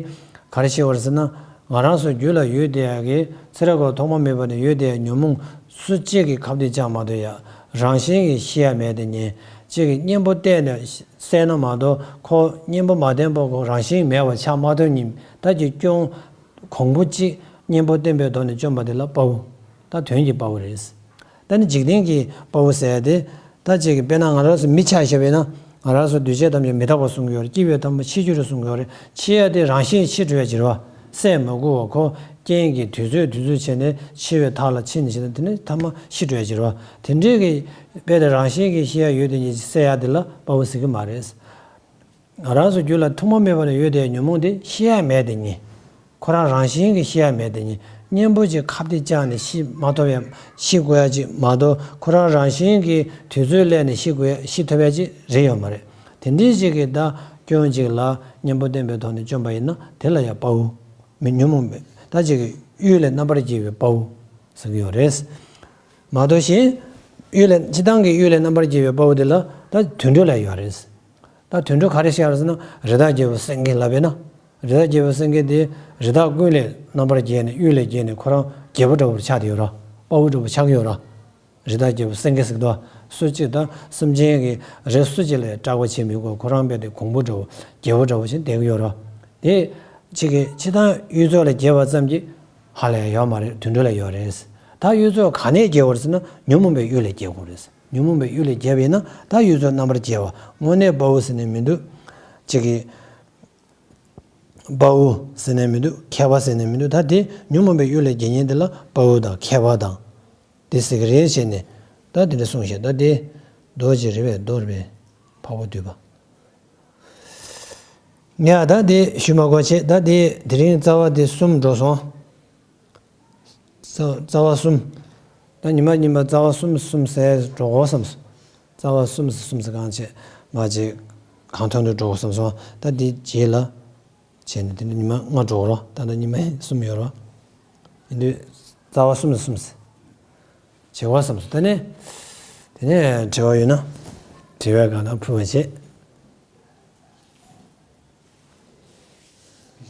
ག་རེ་བཤད་པ་རེད་ཟེར་ན། ང་རང་ཚོ་རྒྱུད་ལ་ཡོད་བསྡད་ཡ་གི་ཚེ་རབས་ཀྱི་ཐོག་མ་མེད་པ་ནས་ཡོད་བསྡད་ཡ་ཉོན་མོངས་སུ་གཅིག་གིས་ཁ་གཏད་བཅག་མ་ཐུབ་ཡ། རང་བཞིན་གྱིས་ཤི་ཡ་མེད་དེ་ཉིད་གཅིག་གི་གཉེན་པོ་བསྟེན་ནས་བསད་ན་མ་གཏོགས་ཁོ་གཉེན་པོ་མ་བསྟེན་པ་ཁོ་རང་བཞིན་མེད་པ་ཆགས་མ་ཐུབ་ཉིད་ད་ཀྱི་སྐྱོན། གོང་བུ་གཅིག་གཉེན་པོ་བསྟེན་པའི་ཐོག་ནས་བཅོམ་པ་དེ་ལ་དཔའ་བོ། ད་དོན་གྱི་དཔའ་བོ་རེད། ད་ནི་འཇིག་རྟེན་གྱི་དཔའ་བོ་ཟེར་ཡ་དེ། ད་ཅིག་གི་དཔེར་ན་ང་རང་ཚོ་མི་ཆ་བཞག་པས་ན་ང་རང་ཚོ་འདུས་བྱས་ཐམས་ཅད་མི་རྟག་པ་གསུང་གི་ཡོད་རེད། སྐྱེས་པའི་ཐོག་མ་འཆི་རྒྱུ་རེད་གསུང་གི་ཡོད་རེད། འཆི་ཡ་དེ་རང་བཞིན་འཆི་འགྲོ་ཡ་ཅིག་རེད་བ། བསད་མ་དགོས་པ་ཁོ་རྐྱེན་གྱིས་དུས་ཚོད་དུས་ཚོད་བྱས་ནས་འཆི་བའི་མཐའ་ལ་ཕྱིན་ནས་ཕྱིན་ནས་དེ་ནས་ཐ་མ་ཤི་འགྲོ་ཡ་ཅིག་རེད་བ། དེ་འདྲའི་གི་དཔེ་དེ་རང་བཞིན་གྱིས་ཤི་ཡ་ཡོད་དེ་ཉིད་ཀྱིས་བསད་ཡ་དེ་ལ་དཔའ་བོ་ཟེར་གི་མ་རེད། ང་རང་ཚོ་རྒྱུད་ལ་ཐོག་མ་མེད་པ་ནས་ཡོད་དེ་ཉོན་མོངས་དེ་ཤི་ཡ་མེད་དེ་ཉིད། ཁོ་རང་རང་བཞིན་གྱིས་ཤི་ཡ་མེད་དེ་ཉིད། གཉེན་པོ་ཅིག་ཁ་གཏད་བཅག་ནས་ཤི་མ་ཐུབ་ཡ་ཤི་དགོས་ཡ་ཅིག་མ་གཏོགས་ཁོ་རང་རང་བཞིན་གྱིས་དུས་ཚོད་སླེབས་ནས་ཤི་དགོས་ཡ་ཤི་ཐུབ་ཡ་ཅིག་རེད་ཡོད་མ་རེད། དེ་འདྲའི་ཅིག་གི་ད་སྐྱོན་ཅིག་ལ་གཉེན་པོ་བསྟེན་པའི་ཐོག་ནས་བཅོམ་པ་ཡིན་ན་དེ་ལ་ཡ་དཔའ་བོ། མི་ཉོན་མོངས་པའི་ད་ཅིག་གི་གཡུལ་ལས་རྣམ་པར་རྒྱལ་བའི་དཔའ་བོ་ཟེར་གྱི་ཡོད་རེད། མ་གཏོགས་གཞན། གཡུལ་ལས་སྤྱིར་བཏང་གི་གཡུལ་ལས་རྣམ་པར་རྒྱལ་བའི་དཔའ་བོ་དེ་ལ་ད་དུད་འགྲོ་ལ་ཡོད་རེད། ད་དུད་འགྲོ་ག་རེ་བཤད་རེད་ཟེར་ན་རི་དྭགས་རྒྱལ་པོ་སེང་གེ་ལབ་པས་ན། རི་དྭགས་རྒྱལ་པོ་སེང་གེ་དེ་རི་དྭགས་ཀུན་ལས་རྣམ་པར་རྒྱལ་ནས་གཡུལ་ལས་རྒྱལ་ནས་ཁོ་རང་རྒྱལ་པོ་འདྲ་པོ་ཆགས་ཏེ་ཡོད་ར། དཔའ་བོ་འདྲ་པོ་ཆགས་ཡོད་ར། རི་དྭགས་རྒྱལ་པོ་སེང་གེ་ཟེར་གི་འདུག་སུ་གཅིག་ད་སེམས་ཅན་གྱི་རི་སུ་གཅིག་ལ་སྐྲག་པ་བྱེད་མི་དགོས། ཁོ་རང་རྦད་དེ་གོང་བུ་འདྲ་པོ་རྒྱལ་པོ་འདྲ་པོ་ཞིག་བསྡད་ཀྱི་ཡོད་ར། དེ་གཅིག་གི་ཕྱི་དང་གཡུལ་ཚོགས་ལ་རྒྱལ་བ་ཙམ་གྱིས་ཧ་ལས་ཡོད་མ་རེད། དུད་འགྲོ་ལ་ཡོད་རེད། ད་གཡུལ་ཚོགས་ག་ནས་རྒྱལ་བ་རེད་ཟེར་ན་ཉོན་མོངས་པའི་གཡུལ་ལས་རྒྱལ་དགོས་རེད། ཉོན་མོངས་པའི་གཡུལ་ལས་རྒྱལ་བ་ཡིན་ན་ད་གཡུལ་ཚོགས་རྣམ་པར་རྒྱལ་བ་དངོས་གནས་དཔའ་བོ་ཟེར་ནས་མི་འདུག་གཅིག་གི་དཔའ་བོ་ཟེར་ནས་མི་འདུག་མཁས་པ་ཟེར་ནས་མི་འདུག་ད་དེ་ཉོན་མོངས་པའི་གཡུལ་ལས་རྒྱལ་མཁན་དེ་ལ་དཔའ་བོ་དང་མཁས་པ་དང་། དེ་ཟེར་གི་རེད་བྱས་ནས་ད་དེ་འདྲ་གསུངས་ཤག་ད་དེ་རྡོ་རྗེ་རེད་པས། རྡོ་རེད་པས། འཕགས་པ་འདུས་པ། ངས་ད་དེ་ཞུ་མ་དགོས་བྱས། ད་དེ་དེ་རིང་རྩ་བ་དེ་གསུམ་འགྲོ་སོང་། རྩ་རྩ་བ་གསུམ། ད་ཉི་མ་ཉི་མ་རྩ་བ་གསུམ་གསུམ་ཟེར་འགྲོ་དགོས་བསམ་སོང་། རྩ་བ་གསུམ་ཟེར་གསུམ་ཟེར་གང་བྱས་མ་བྱས་གང་ཐོན་དུ་འགྲོ་དགོས་བསམ་སོང་། ད་དེ་རྗེས་ལ། བྱས་ནས་དེ་ནས་ཉི་མ་ལྔ་འགྲོ་རོགས། ད་ལྟ་ཉི་མ་གསུམ་ཡོད་རོགས། ཡིན་དུས་རྩ་བ་གསུམ་ལ་གསུམ་ཟེར། བྱེད་དགོས་བསམ་སོང་། དེ་ནས་དེ་ནས་དྲི་བ་ཡོད་ན་དྲི་བའི་སྒང་ལ་ཕུལ་བ་བྱེད།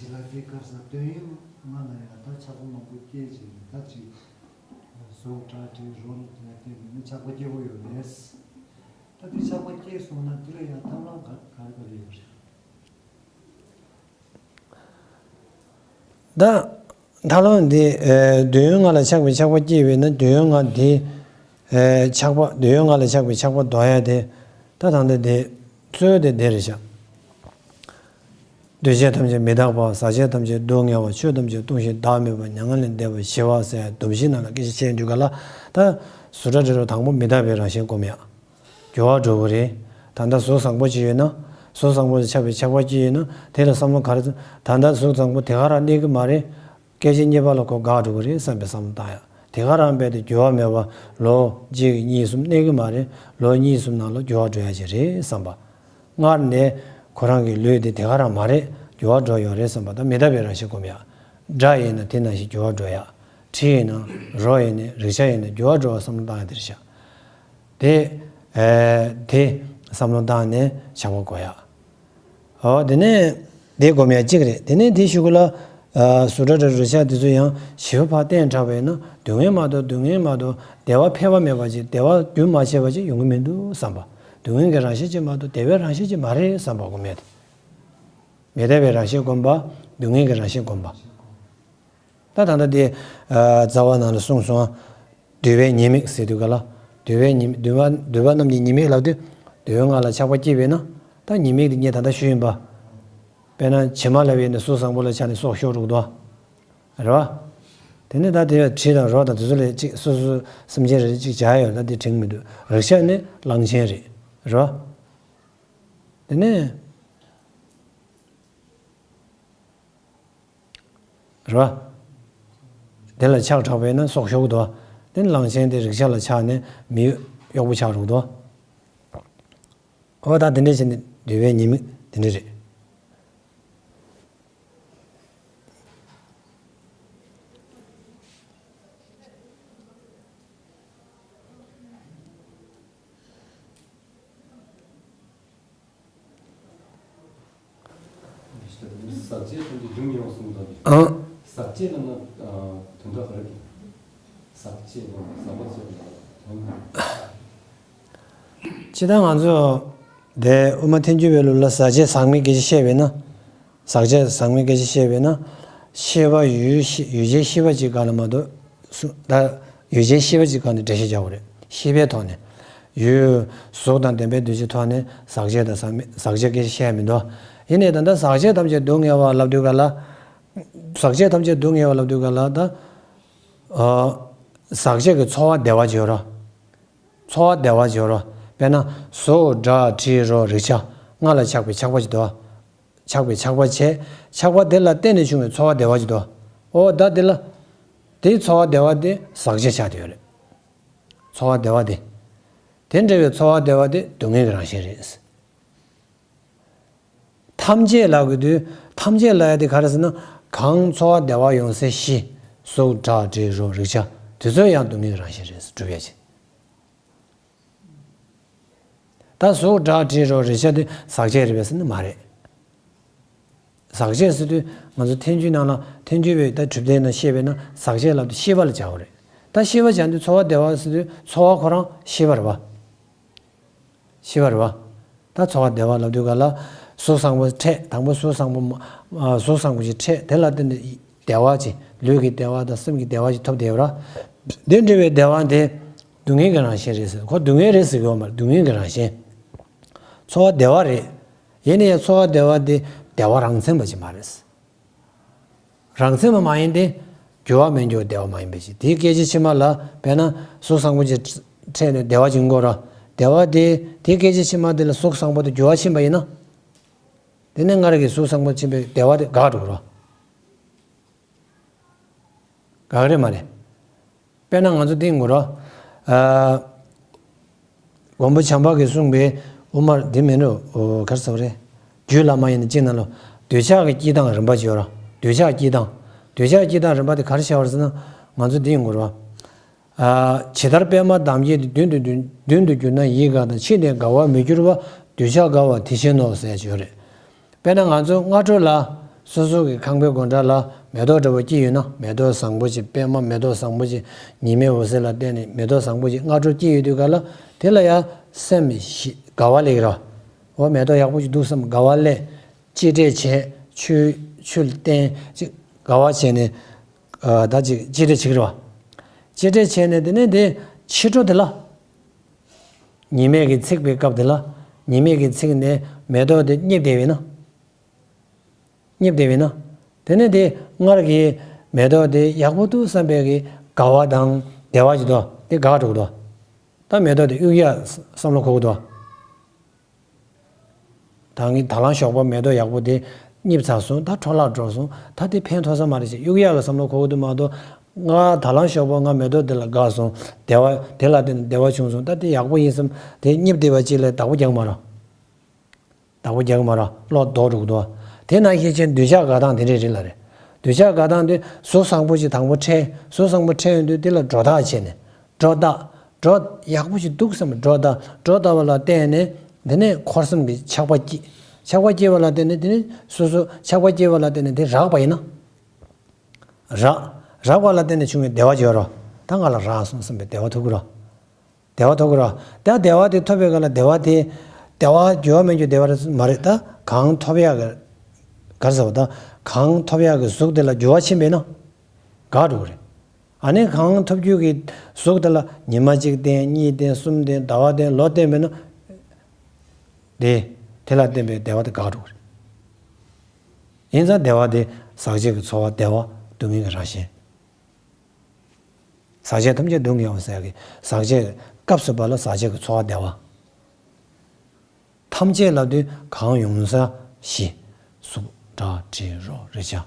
ལ་དེ་སྐབས་སུ་དོན་ཡོད་ང་ལ་ཡང་ད་ཆགས་པ་མང་པོ་སྐྱེས་ཀྱི་རེད། ད་ཅིག་གཟུགས་སྒྲ་དྲི་རོ་ལ་བརྟེན་ནས་ཆགས་པ་སྐྱེ་བོ་ཡོད་རེད། ད་དེ་ཆགས་པ་སྐྱེས་སོང་ན་དེ་ལ་ཡང་ཐབས་ལམ་ག་ག་རེ་ག་རེ་ཡོད་རེད། ད་ཐབས་ལམ་འདི་ཨེ་དོན་ཡོད་ང་ལ་ཆགས་པའི་ཆགས་པ་སྐྱེས་པས་ན་དོན་ཡོད་ང་དེ་ཨེ་ཆགས་པ་དོན་ཡོད་ང་ལ་ཆགས་པའི་ཆགས་པ་ཟློག་ཡ་དེ་ད་ད་ལྟ་དེ་གཙོ་བོ་དེ་དེ་རེད་ཤག་འདུས་བྱས་ཐམས་ཅད་མི་རྟག་པ། ཟག་བཅས་ཐམས་ཅད་སྡུག་བསྔལ་བ། ཆོས་ཐམས་ཅད་སྟོང་ཞིང་བདག་མེད་པ། མྱ་ངན་ལས་འདས་པ་ཞི་བ་ཟེར་སྡོམ་བཞི་ནང་ལ་སྐད་ཆ་བཤད་དུས་ག་ལ་ད་གཟུགས་སྒྲ་དྲི་རོ་དང་པོ་མི་རྟག་པའི་རང་བཞིན་སྒོམ་ཡ། འགྱུར་བ་འགྲོ་གི་རེད། ད་ལྟ་གཟུགས་བཟང་པོ་ཅིག་ཡོད་ན། གཟུགས་བཟང་པོ་ལ་ཆགས་པའི་ཆགས་པ་ཅིག་ཡོད་ན་དེ་ལ་བསམ་བློ་ག་རེ་ད་ལྟ་གཟུགས་བཟང་པོ་དེ་ག་རང་གནས་ཀྱི་མ་རེད། སྐད་ཅིག་གཉིས་པ་ལ་ཁོ་འགག་འགྲོ་གི་རེད་བསམ་པའི་བསམ་བློ་བཏང་ཡ། དེ་ག་རང་རྦད་དེ་འགྱུར་བ་མེད་པ་ལོ་གཅིག་གཉིས་གསུམ་གནས་ཀྱི་མ་རེད། ལོ་གཉིས་གསུམ་ནང་ལ་འགྱུར་བ་འགྲོ་ཡ་ཅིག་རེད་བསམ་པ། སྔར་ནས་ཁོ་རང་གི་ལུས་དེ་དེ་ག་རང་མ་རེད། འགྱུར་བ་འགྲོ་ཡོད་རེད་བསམ་པ་དང་མི་རྟག་པའི་རང་བཞིན་སྒོམ་ཡ། སྒྲ་ཡིན་ན་དེ་ནང་བཞིན་འགྱུར་བ་འགྲོ་ཡ། དྲི་ཡིན་ན་རོ་ཡིན་ན་རེག་བྱ་ཡིན་ན་འགྱུར་བ་འགྲོ་བ་བསམ་བློ་བཏང་ཡ་དེ་རེད་ཤག་དེ་ཨེ་དེ་བསམ་བློ་བཏང་ནས་བྱ་བ་གོ་ཡ། ཨོ་དེ་ནས་དེ་སྒོམ་ཡ་གཅིག་རེད། དེ་ནས་དེ་གཞུག་གུ་ལ་ཨ་གཟུགས་སྒྲ་དྲི་རོ་རེག་བྱ་དེ་ཚོ་ཡང་ཞི་བ་ཕར་བསྟན་དྲགས་པས་ན་སྡུག་བསྔལ་མ་གཏོགས་སྡུག་བསྔལ་མ་གཏོགས་བདེ་བ་འཕེལ་བ་མེད་པ་ཅིག་བདེ་བ་རྒྱུན་མ་ཆད་པ་ཅིག་ཡོང་གི་མི་འདུག་བསམ་པ། སྡུག་བསྔལ་གྱི་རང་བཞིན་ཅིག་མ་གཏོགས་བདེ་བའི་རང་བཞིན་ཅིག་མ་རེད་བསམ་པ་སྒོམ་ཡ་དེ། མི་བདེ་བའི་རང་བཞིན་སྒོམ་པ། སྡུག་བསྔལ་གྱི་རང་བཞིན་སྒོམ་པ། ད་ད་ལྟ་དེ་ཨ་རྩ་བ་ནང་ལ་གསུངས་སོང་། འདུས་པའི་ཉེས་དམིགས་ཟེར་དུས་ག་ལ། འདུས་པའི་ཉེས་འདུས་པ་འདུས་པ་རྣམས་ཀྱི་ཉེས་དམིགས་ལབ་དུས། འདུས་ཡོད་ང་ལ་ཆགས་པ་སྐྱེས་པས་ན། ད་ཉེས་དམིགས་དེ་ངས་ད་ལྟ་ཞུས་ཡིན་པ། དཔེར་ན་བྱེ་མ་ལབ་ཡས་ནས་གཟུགས་བཟང་པོ་ལ་ཆགས་ནས་སྲོག་ཤོར་འགྲོ་གི་འདུག་རེད་བ། དེ་ནས་ད་དེ་དྲི་དང་རོ་དང་དེ་ཚོ་ལས་གཅིག་སོ་སོ་སེམས་ཅན་རེ་གཅིག་བྱ་ཡ་ཡོད་ད་དེ་དྲན་གྱི་མི་འདུག་རེག་བྱ་ནི་གླང་ཆེན་རེད། རེད་བ། དེ་ནས། རེད་བ། དེ་ལ་ཆགས་དྲགས་པས་ན་སྲོག་ཤོར་གི་འདུག་དེ་ནི་གླང་ཆེན་དེ་རེག་བྱ་ལ་ཆགས་ནས་མི་གཡོག་པོ་ཆགས་འགྲོ་གི་འདུག་འོ་ད་དེ་འདྲས་བྱས་ནས་འདུས་པའི་ཉེས་དམིགས་དེ་འདྲས་རེད། ཟག་བཅས་ཐམས་ཅད་སྡུག་བསྔལ་བ་གསུངས་དང་། ཨང་། ཟག་བཅས་ལབ་ན་དོན་དག་ག་རེ་གི། ཟག་བཅས་ལབ་ན་ཟག་པ་བཅས་ལབ་ན་དོན་དག་ཅི་ལྟར་ང་ཚོ་དེ་དབུ་མ་ཐལ་འགྱུར་བའི་ལུགས་ལ་ཟག་བཅས་ཟག་མེད་སྐད་ཆ་བཤད་པས་ན། ཟག་བཅས་ཟག་མེད་སྐད་ཆ་བཤད་པས་ན། ཤེས་པ་ཡུལ་ཤེས་ཡུལ་ཅན་ཤེས་པ་ཅིག་ག་ལ་མ་གཏོགས་སུ་ད་ཡུལ་ཅན་ཤེས་པ་ཅིག་ག་ནས་འགྲེལ་བཤད་རྒྱག་དགོས་རེད། ཤེས་པའི་ཐོག་ནས་ཡུལ་གཟུགས་དང་ལྡན་པའི་འདུ་བྱེད་ཐོག་ནས་ཟག་བཅས་དང་ཟག་མེད་ཟག་བཅས་སྐད་ཆ་བཤད་ཡ་མི་འདུག་ཡིན་ནའི་ད་ལྟ་ཟག་བཅས་ཐམས་ཅད་སྡུག་བསྔལ་བ་ལབ་དུས་ག་ལ། ཟག་བཅས་ཐམས་ཅད་སྡུག་བསྔལ་བ་ལབ་དུས་ག་ལ་ད། ཨ། ཟག་བཅས་ཀྱི་ཚོར་བ་བདེ་བ་བརྗོད་རོགས། ཚོར་བ་བདེ་བ་བརྗོད་རོགས། དཔེར་ན་གཟུགས་སྒྲ་དྲི་རོ་རེག་བྱ་ལྔ་ལ་ཆགས་པའི་ཆགས་པ་ཅིག་འདུག་ཆགས་པའི་ཆགས་པ་བྱས། ཆགས་པ་དེ་ལ་བརྟེན་ནས་བྱུང་བའི་ཚོར་བ་བདེ་བ་ཅིག་འདུག་འོ་ད་དེ་ལ། དེའི་ཚོར་བ་བདེ་བ་དེ་ཟག་བཅས་ཆགས་བསྡད་ཡོད་རེད། ཚོར་བ་བདེ་བ་དེ། དེ་འདྲ་བའི་ཚོར་བ་བདེ་བ་དེ་སྡུག་བསྔལ་གྱི་རང་བཞིན་རེད། ཐམས་ཅད་ལབ་དགོས་དུས་ཐམས་ཅད་ལབ་ཡ་དེ་ག་རེ་ཟེར་ན། གང་ཚོར་བ་བདེ་བ་ཡོང་སའི་གཞི། གཟུགས་སྒྲ་དྲི་རོ་རེག་བྱ་དེ་ཚོ་ཡང་སྡུག་བསྔལ་གྱི་རང་བཞིན་རེད་སྒྲུབ་ཡ་ཅིག་ད་གཟུགས་སྒྲ་དྲི་རོ་རེག་བྱ་དེ་ཟག་བཅས་རེད་པས་ཟེར་ན་མ་རེད། ཟག་བཅས་ཟེར་དུས་ང་ཚོ་ཐལ་འགྱུར་ནང་ལ་ཐལ་འགྱུར་བའི་ད་གྲུབ་མཐའི་ནང་བཤད་པས་ན་ཟག་བཅས་ལབ་དུས་ཤེས་པ་ལ་སྦྱར་བ་རེད། ད་ཤེས་པ་སྦྱར་དུས་ཚོར་བ་བདེ་བ་ཟེར་དུས་ཚོར་བ་ཁོ་རང་ཤེས་པ་རེད་བ། ཤེས་པ་རེད་བ། ད་ཚོར་བ་བདེ་བ་ལབ་དུས་ག་ལ། གཟུགས་བཟང་པོ་འཕྲད་དང་པོ་གཟུགས་བཟང་པོ་མ། ཨ། གཟུགས་བཟང་པོ་ཞིག་འཕྲད་དེ་ལ་བརྟེན་ནས་བདེ་བ་ཅིག་ལུས་ཀྱི་བདེ་བ་དང་སེམས་ཀྱི་བདེ་བ་ཅིག་ཐོབ་བསྡད་ཡོད་ར། འདི་འདྲ་བའི་བདེ་བ་འདི་སྡུག་བསྔལ་གྱི་རང་བཞིན་རེད་ཟེར། ཁོ་སྡུག་བསྔལ་རེད་ཟེར་གྱི་ཡོད་མ་རེད། སྡུག་བསྔལ་གྱི་རང་བཞིན། ཚོར་བ་བདེ་བ་རེད། ཡིན་ན་ཡང་ཚོར་བ་བདེ་བ་འདི་བདེ་བ་རང་མཚན་པ་ཅིག་མ་རེད། རང་མཚན་པ་མ་ཡིན་ཏེ། འགྱུར་བ་མེད་འགྱུར་བ་བདེ་བ་མ་ཡིན་པའི་ཕྱིར། དེའི་སྐད་ཅིག་ཕྱི་མ་ལ་དཔེར་ན་གཟུགས་བཟང་པོ་ཅིག་འཕྲད་ནས་བདེ་བ་ཅིག་འགོར་རོ། བདེ་བ་དེ་དེའི་སྐད་ཅིག་ཕྱི་མ་དེ་ལ་གཟུགས་བཟང་པོ་དེ་འགྱུར་བ་ཕྱིན་པ་ཡིན་ན། དེ་ནས་སྔར་གྱི་གཟུགས་བཟང་པོ་ཕྱིན་པའི་བདེ་བ་དེ་འགག་འགྲོ་གི་རོ། འགག་རེད་མ་རེད། དཔེར་ན་ང་ཚོ་འདི་ངོ་རོ། ཨ། མགོན་པོ་བྱམས་པ་གིས་གསུངས་པའི་དབུ་མར་འདི་མིན་འགྲོ། ཨོ། ག་རེ་ཟེར་བ་རེད། རྒྱུད་བླ་མ་ཡིན་ན་གཅིག་ནང་ལོ། འདོད་ཆགས་ཀྱི་སྐྱེ་སྟངས་རིམ་པ་བརྗོད་རོ། འདོད་ཆགས་སྐྱེ་སྟངས། འདོད་ཆགས་སྐྱེ་སྟངས་རིམ་པ་དེ་ག་རེ་བྱ་བར་ཟེར་ན། ང་ཚོ་འདི་ངོ་རོ། ཨ། ཇི་ལྟར་པདྨ་འདམ་སྐྱེས་ཏེ། མདུན་དུ་མདུན་དུ་གྱུར་ན་ཡིད་དགའ་དང་། ཕྱིས་ནས་དགའ་བར་མི་འགྱུར་བ། འདོད་ཆགས་དགའ་བ་དེ་བཞིན་ནོ་ཟེར་ཡ་ཅིག་ཡོད་རེད། དཔེར་ན་ང་ཚོ་སྔ་དྲོ་ལ། སོ་སོ་གི་ཁང་པའི་སྒོ་འགྲམ་ལ་མེ་ཏོག་འདྲ་པོ་སྐྱེས་ཡོད་ན། མེ་ཏོག་བཟང་པོ་ཅིག་པད་མ་མེ་ཏོག་བཟང་པོ་ཅིག་ཉི་མའི་འོད་ཟེར་ལ་བརྟེན་ནས་མེ་ཏོག་བཟང་པོ་ཅིག་སྔ་དྲོ་སྐྱེས་ཡོད་དུས་ག་ལ། དེ་ལ་ཡང་སེམས་ཤི་དགའ་བ་སླེབས་ཀྱི་རེད་བ། འོ་མེ་ཏོག་ཡག་པོ་ཅིག་འདུག་བསམ་དགའ་བ་སླེབས། གཅེས་སྤྲས་བྱས། ཆུ་ཆུ་ལ་བརྟེན་ཅིག་དགའ་བ་བྱས་ནས། ཨ། ད་ཅིག་གཅེས་སྤྲས་བྱེད་ཀྱི་རེད་བ། གཅེས་སྤྲས་བྱས་ནས་དེ་ནས་དེ་ཕྱི་དྲོ་དེ་ལ། ཉི་མས་ཀྱིས་འཚིག་པའི་སྐབས་དེ་ལ། ཉི་མས་ཀྱིས་འཚིག་ནས་མེ་ཏོག་དེ་རྙིད་བསྡད་པས་ན། རྙིད་བསྡད་པས་ན། དེ་ནས་དེ་སྔར་གྱི་མེ་ཏོག་དེ་ཡག་པོ་འདུག་བསམ་པའི་གི་དགའ་བ་དང་བདེ་བ་ཅིག་འདུག་དེ་འགག་འགྲོ་གི་འདུག་ད་མེ་ཏོག་དེ་གཡུག་ཡག་བསམ་བློ་འཁོར་གི་འདུག་ད་ངས་ད་ལམ་ཞོགས་པ་མེ་ཏོག་ཡག་པོ་དེ་རྙིད་ཚར་སོང་། ད་འཕྲོ་བརླག་འགྲོ་སོང་། ད་དེ་ཕན་ཐོགས་ས་མ་རེད་ཅེས་གཡུག་ཡག་གི་བསམ་བློ་འཁོར་གི་འདུག་མ་གཏོགས། ང་ད་ལམ་ཞོགས་པ་ང་མེ་ཏོག་དེ་ལ་དགའ་སོང་། བདེ་བ་དེ་ལ་བརྟེན་ནས་བདེ་བ་བྱུང་སོང་། ད་དེ་ཡག་པོ་ཡིན་བསམ་དེ་རྙིད་བསྡད་པ་ཅིག་ལ་བདག་པོ་རྒྱག་མ་རོགས། བདག་པོ་རྒྱག་མ་རོགས། བློ་ལྡོག་འགྲོ་གི་འདུག་དེ་ནང་བཞིན་བྱས་འདོད་ཆགས་དགའ་སྡང་དེ་འདྲའི་རིགས་ལ་རེད། འདོད་ཆགས་དགའ་སྡང་དེ་གཟུགས་བཟང་པོ་ཞིག་དང་པོ་འཕྲད། གཟུགས་བཟང་པོ་འཕྲད་ཡོང་དུས་དེ་ལ་སྒྲོ་བཏགས་བྱས་ནས། སྒྲོ་བཏགས། སྒྲོ་ཡག་པོ་ཞིག་འདུག་བསམ་སྒྲོ་བཏགས། སྒྲོ་བཏགས་པ་ལ་བརྟེན་ནས་དེ་ནས་འཁོར་གསུམ་གྱི་ཆགས་པ་སྐྱེས། ཆགས་པ་སྐྱེས་པ་ལ་བརྟེན་ནས་དེ་ནས་སོ་སོ་ཆགས་པ་སྐྱེས་པ་ལ་བརྟེན་ནས་དེ་རགས་པ་ཡིན་ན། རགས། རགས་པ་ལ་བརྟེན་ནས་བྱུང་བའི་བདེ་བ་ཅིག་ཡོད་རོ། ད་ང་ལ་རགས་སོང་བསམ་པའི་བདེ་བ་ཐོབ་ཀྱི་རོ། བདེ་བ་ཐོབ་ཀྱི་རོ། ད་བདེ་བ་དེ་ཐོབ་པའི་སྐབས་ལ་བདེ་བ་དེ། བདེ་བ་འགྱུར་བ་མེད་རྒྱུ་བདེ་བ་རེད་མ་རེད། ད་གང་ཐོབ་ཡག་གི། ག་རེ་ཟེར་བ། ད་གང་ཐོབ་ཡག་གི་གཟུགས་དེ་ལ་འགྱུར་བ་ཕྱིན་པས་ན། འགག་འགྲོ་གི་རེད། ཨ་ནི་གང་ཐོབ་རྒྱུ་གི་གཟུགས་དེ་ལ་ཉི་མ་གཅིག་བརྟེན། གཉིས་བརྟེན། གསུམ་བརྟེན། ཟླ་བ་བརྟེན། ལོ་བརྟེན་པས་ན། དེ། དེ་ལ་བརྟེན་པའི་བདེ་བ་དེ་འགག་འགྲོ་གི་རེད། ཡིན་ཙང་བདེ་བ་དེ་ཟག་བཅས་ཀྱི་ཚོར་བ་བདེ་བ་སྡུག་བསྔལ་གྱི་རང་བཞིན། ཟག་བཅས་ཐམས་ཅད་སྡུག་བསྔལ་བ་ཟེར་གི། ཟག་བཅས་སྐབས་སུ་བབ་ལ་ཟག་བཅས་ཀྱི་ཚོར་བ་བདེ་བ། ཐམས་ཅད་ལབ་དུས་གང་ཡོང་ས་བཞི། གཟུགས་སྒྲ་དྲི་རོ་རེག་བྱ།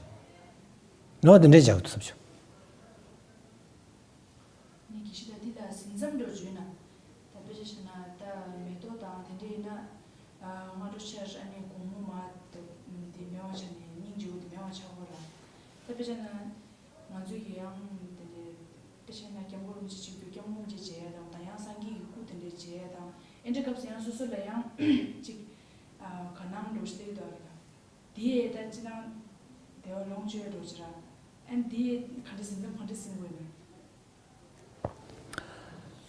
ནོར་དེ་འདྲས་བྱ་དགོས་ཐུབ་བྱུང་། ནས་ཀྱི་ཤི་ད་འདི་ད་ཟིན་མཚམས་འགྲོ་བརྗོད་ན། ད་དཔེ་ཆ་བཞག་ན་ད་མེ་ཏོག་དང་དེ་འདྲས་ཡིན་ན། སྔ་དྲོ་ཆར་ཨ་ནི་དགོང་མོ་མ་དེ་མེད་པ་ཆགས་ནས་སྙིང་རྗེ་བོ་དེ་མེད་པ་ཆགས་པ་ལ། ད་དཔེ་ཆ་ན། ང་ཚོས་ཀྱི་ཡང་དེ་འདྲའི་དཔེ་ཆ་ན་སྐྱབས་མགོན་རིན་པོ་ཆེ་ཆིབས་བསྒྱུར་སྐྱབས་མགོན་བཅས་མཇལ་ཡ་དང་། ད་ཡང་སངས་རྒྱས་ཀྱི་སྐུ་དེ་འདྲའི་མཇལ་ཡ་དང་། ཨེ་འདྲ་སྐབས་སུ་ཡང་སོ་སོ་ལ་ཡང་ཅིག་དགའ་སྣང་འདྲ་བོ་ཞིག་སླེབས་འདུག་ག། དེ་ད་ཅི་ནང་བདེ་བ་ལོངས་སྤྱོད་འདྲ་བོ་ཅིག་ར། ཨ་ནི་དེ་ག་འདྲ་ཟིན་མཚམས་ག་འདྲ་ཟིན་དགོས་ན།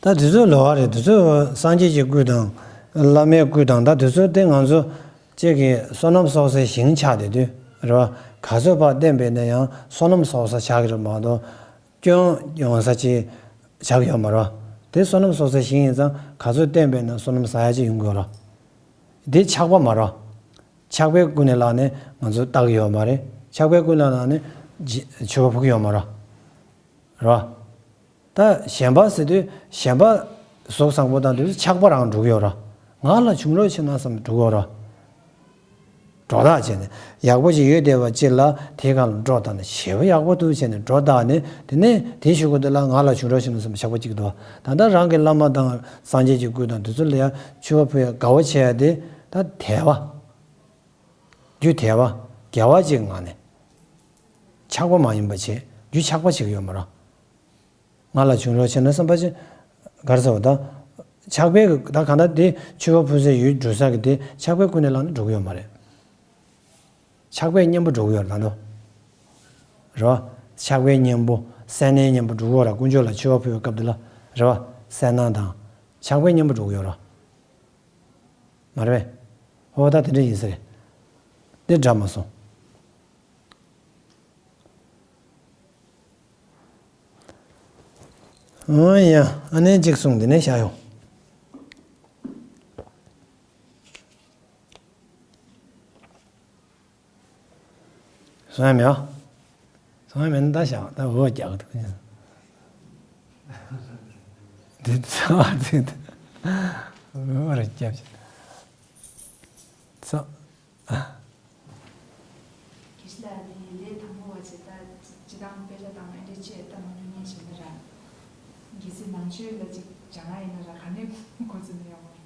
ད་དུས་ཚོད་ལོག་པ་རེད། དུས་ཚོད་སངས་རྒྱས་ཀྱི་སྐུ་དང་། བླ་མའི་སྐུ་དང་། ད་དུས་ཚོད་དེ་ང་ཚོ་གཅིག་གི་བསོད་ནམས་གསོག་སའི་ཞིང་ཆགས་བསྡད་དུས་རེད་བ། ག་ཚོད་ཕར་བསྟན་པས་ན་ཡང་བསོད་ནམས་གསོག་ས་ཆགས་ཀྱི་རེད་མ་གཏོགས། སྐྱོན་ཡོང་ས་ཅིག་ཆགས་ཀྱི་ཡོད་མ་རེད་བ། དེ་བསོད་ནམས་གསོག་སའི་ཞིང་ཡིན་ཙང་། ག་ཚོད་བསྟན་པས་ན་བསོད་ནམས་བསགས་ཡ་ཅིག་ཡོང་དགོས་རེད། དེ་ཆགས་པ་མ་རེད་བ། ཆགས་པའི་ཀུན་ནས་བསླངས་ནས་ང་ཚོ་བལྟ་གི་ཡོད་མ་རེད། ཆགས་པའི་ཀུན་ནས་བསླངས་ནས་མཆོད་པ་ཕུལ་གྱི་ཡོད་མ་རེད། རེད་བ། ད་ཞེན་པ་ཟེར་དུས་ཞེན་པ་གཟུགས་བཟང་པོ་དང་དུས་ཆགས་པ་རང་འགྲོ་གི་ཡོད་ར། ང་ལ་བྱུང་རོགས་བྱེད་ན་བསམ་འགྲོ་གི་ཡོད་ར། སྒྲོ་བཏགས་བྱས་ནས་ཡག་པོ་ཞིག་ཡོད་བསྡད་པ་ཅིག་ལ་དེའི་སྒང་ལ་སྒྲོ་བཏགས་ནས་ཞེ་པོ་ཡག་པོ་འདུག་བྱས་ནས་སྒྲོ་བཏགས་ནས། དེ་ནས་དེའི་གཞུག་གུ་དེ་ལ་ང་ལ་བྱུང་རོགས་བྱེད་ན་བསམ་ཆགས་པ་གཅིག་འདུག་ད་ལྟ་རང་གི་བླ་མ་དང་སངས་རྒྱས་ཀྱི་སྐུ་དང་དེ་ཚོ་ལ་ཡང་མཆོད་པ་ཕུལ་ཡ་དགའ་བོ་བྱེད་ཡ་དེ་ད་དད་པ། རྒྱུ་དད་པ། དགེ་བ་ཅིག་ངང་ནས། ཆགས་པ་མ་ཡིན་པ་བྱེད། རྒྱུ་ཆགས་པ་བྱེད་ཀྱི་ཡོད་མ་རེད། ང་ལ་བྱུང་རོགས་བྱེད་ན་བསམ་པ་ཅིག་ག་རེ་ཟེར་བ་ད། ཆགས་པའི་ད་གང་ལྟར་དེ་མཆོད་པ་ཕུལ་སའི་ཡུལ་འགྲོ་ས་གི་དེ་ཆགས་པའི་ཀུན་ནས་བསླངས་ནས་འགྲོ་གི་ཡོད་མ་རེད། ཆགས་པའི་གཉེན་པོ་འགྲོ་གི་ཡོད་རེད་ད་དུང་། རེད་བ། ཆགས་པའི་གཉེན་པོ། སེར་སྣའི་གཉེན་པོ་འགྲོ་གི་ཡོད་རེད། དཀོན་མཆོག་ལ་མཆོད་པ་ཕུལ་བའི་སྐབས་དེ་ལ། རེད་བ། སེར་སྣ་དང་། ཆགས་པའི་གཉེན་པོ་འགྲོ་གི་ཡོད་རེད། མ་རེད་པས། ཨོ་ད་དེ་འདྲ་ཡིན་ས་རེད། དེ་འདྲ་མ་སོང་། ཨོ་ཡ། ཨ་ནི་གཅིག་གསུངས། དེ་ནས་བཞག་ཡོང་། སོང་ཡ་མེད་ཨ། སོང་ཡ་མེད་ན་ད་བཞག་ད་འོ་རྒྱག་གི་འདུག་འདི་ཚ་འདི་འོ་ར་རྒྱབ་ཚ། གིས་ལ་ནི་ལས་དང་པོ་བ་ཅེ་ད་ཅི་དང་དཔེ་ཆ་དང་ཨེ་འདྲ་ཅེ་ལྟ་མ་མྱོང་ངེས་བྱས་ན་ར། གལ་སྲིད་ནང་ཆོས་ལ་ཅིག་སྦྱང་ཡ་ཡིན་ན་ར་ག་ནས་འགོ་ཚུགས་ན་ཡོང་བ།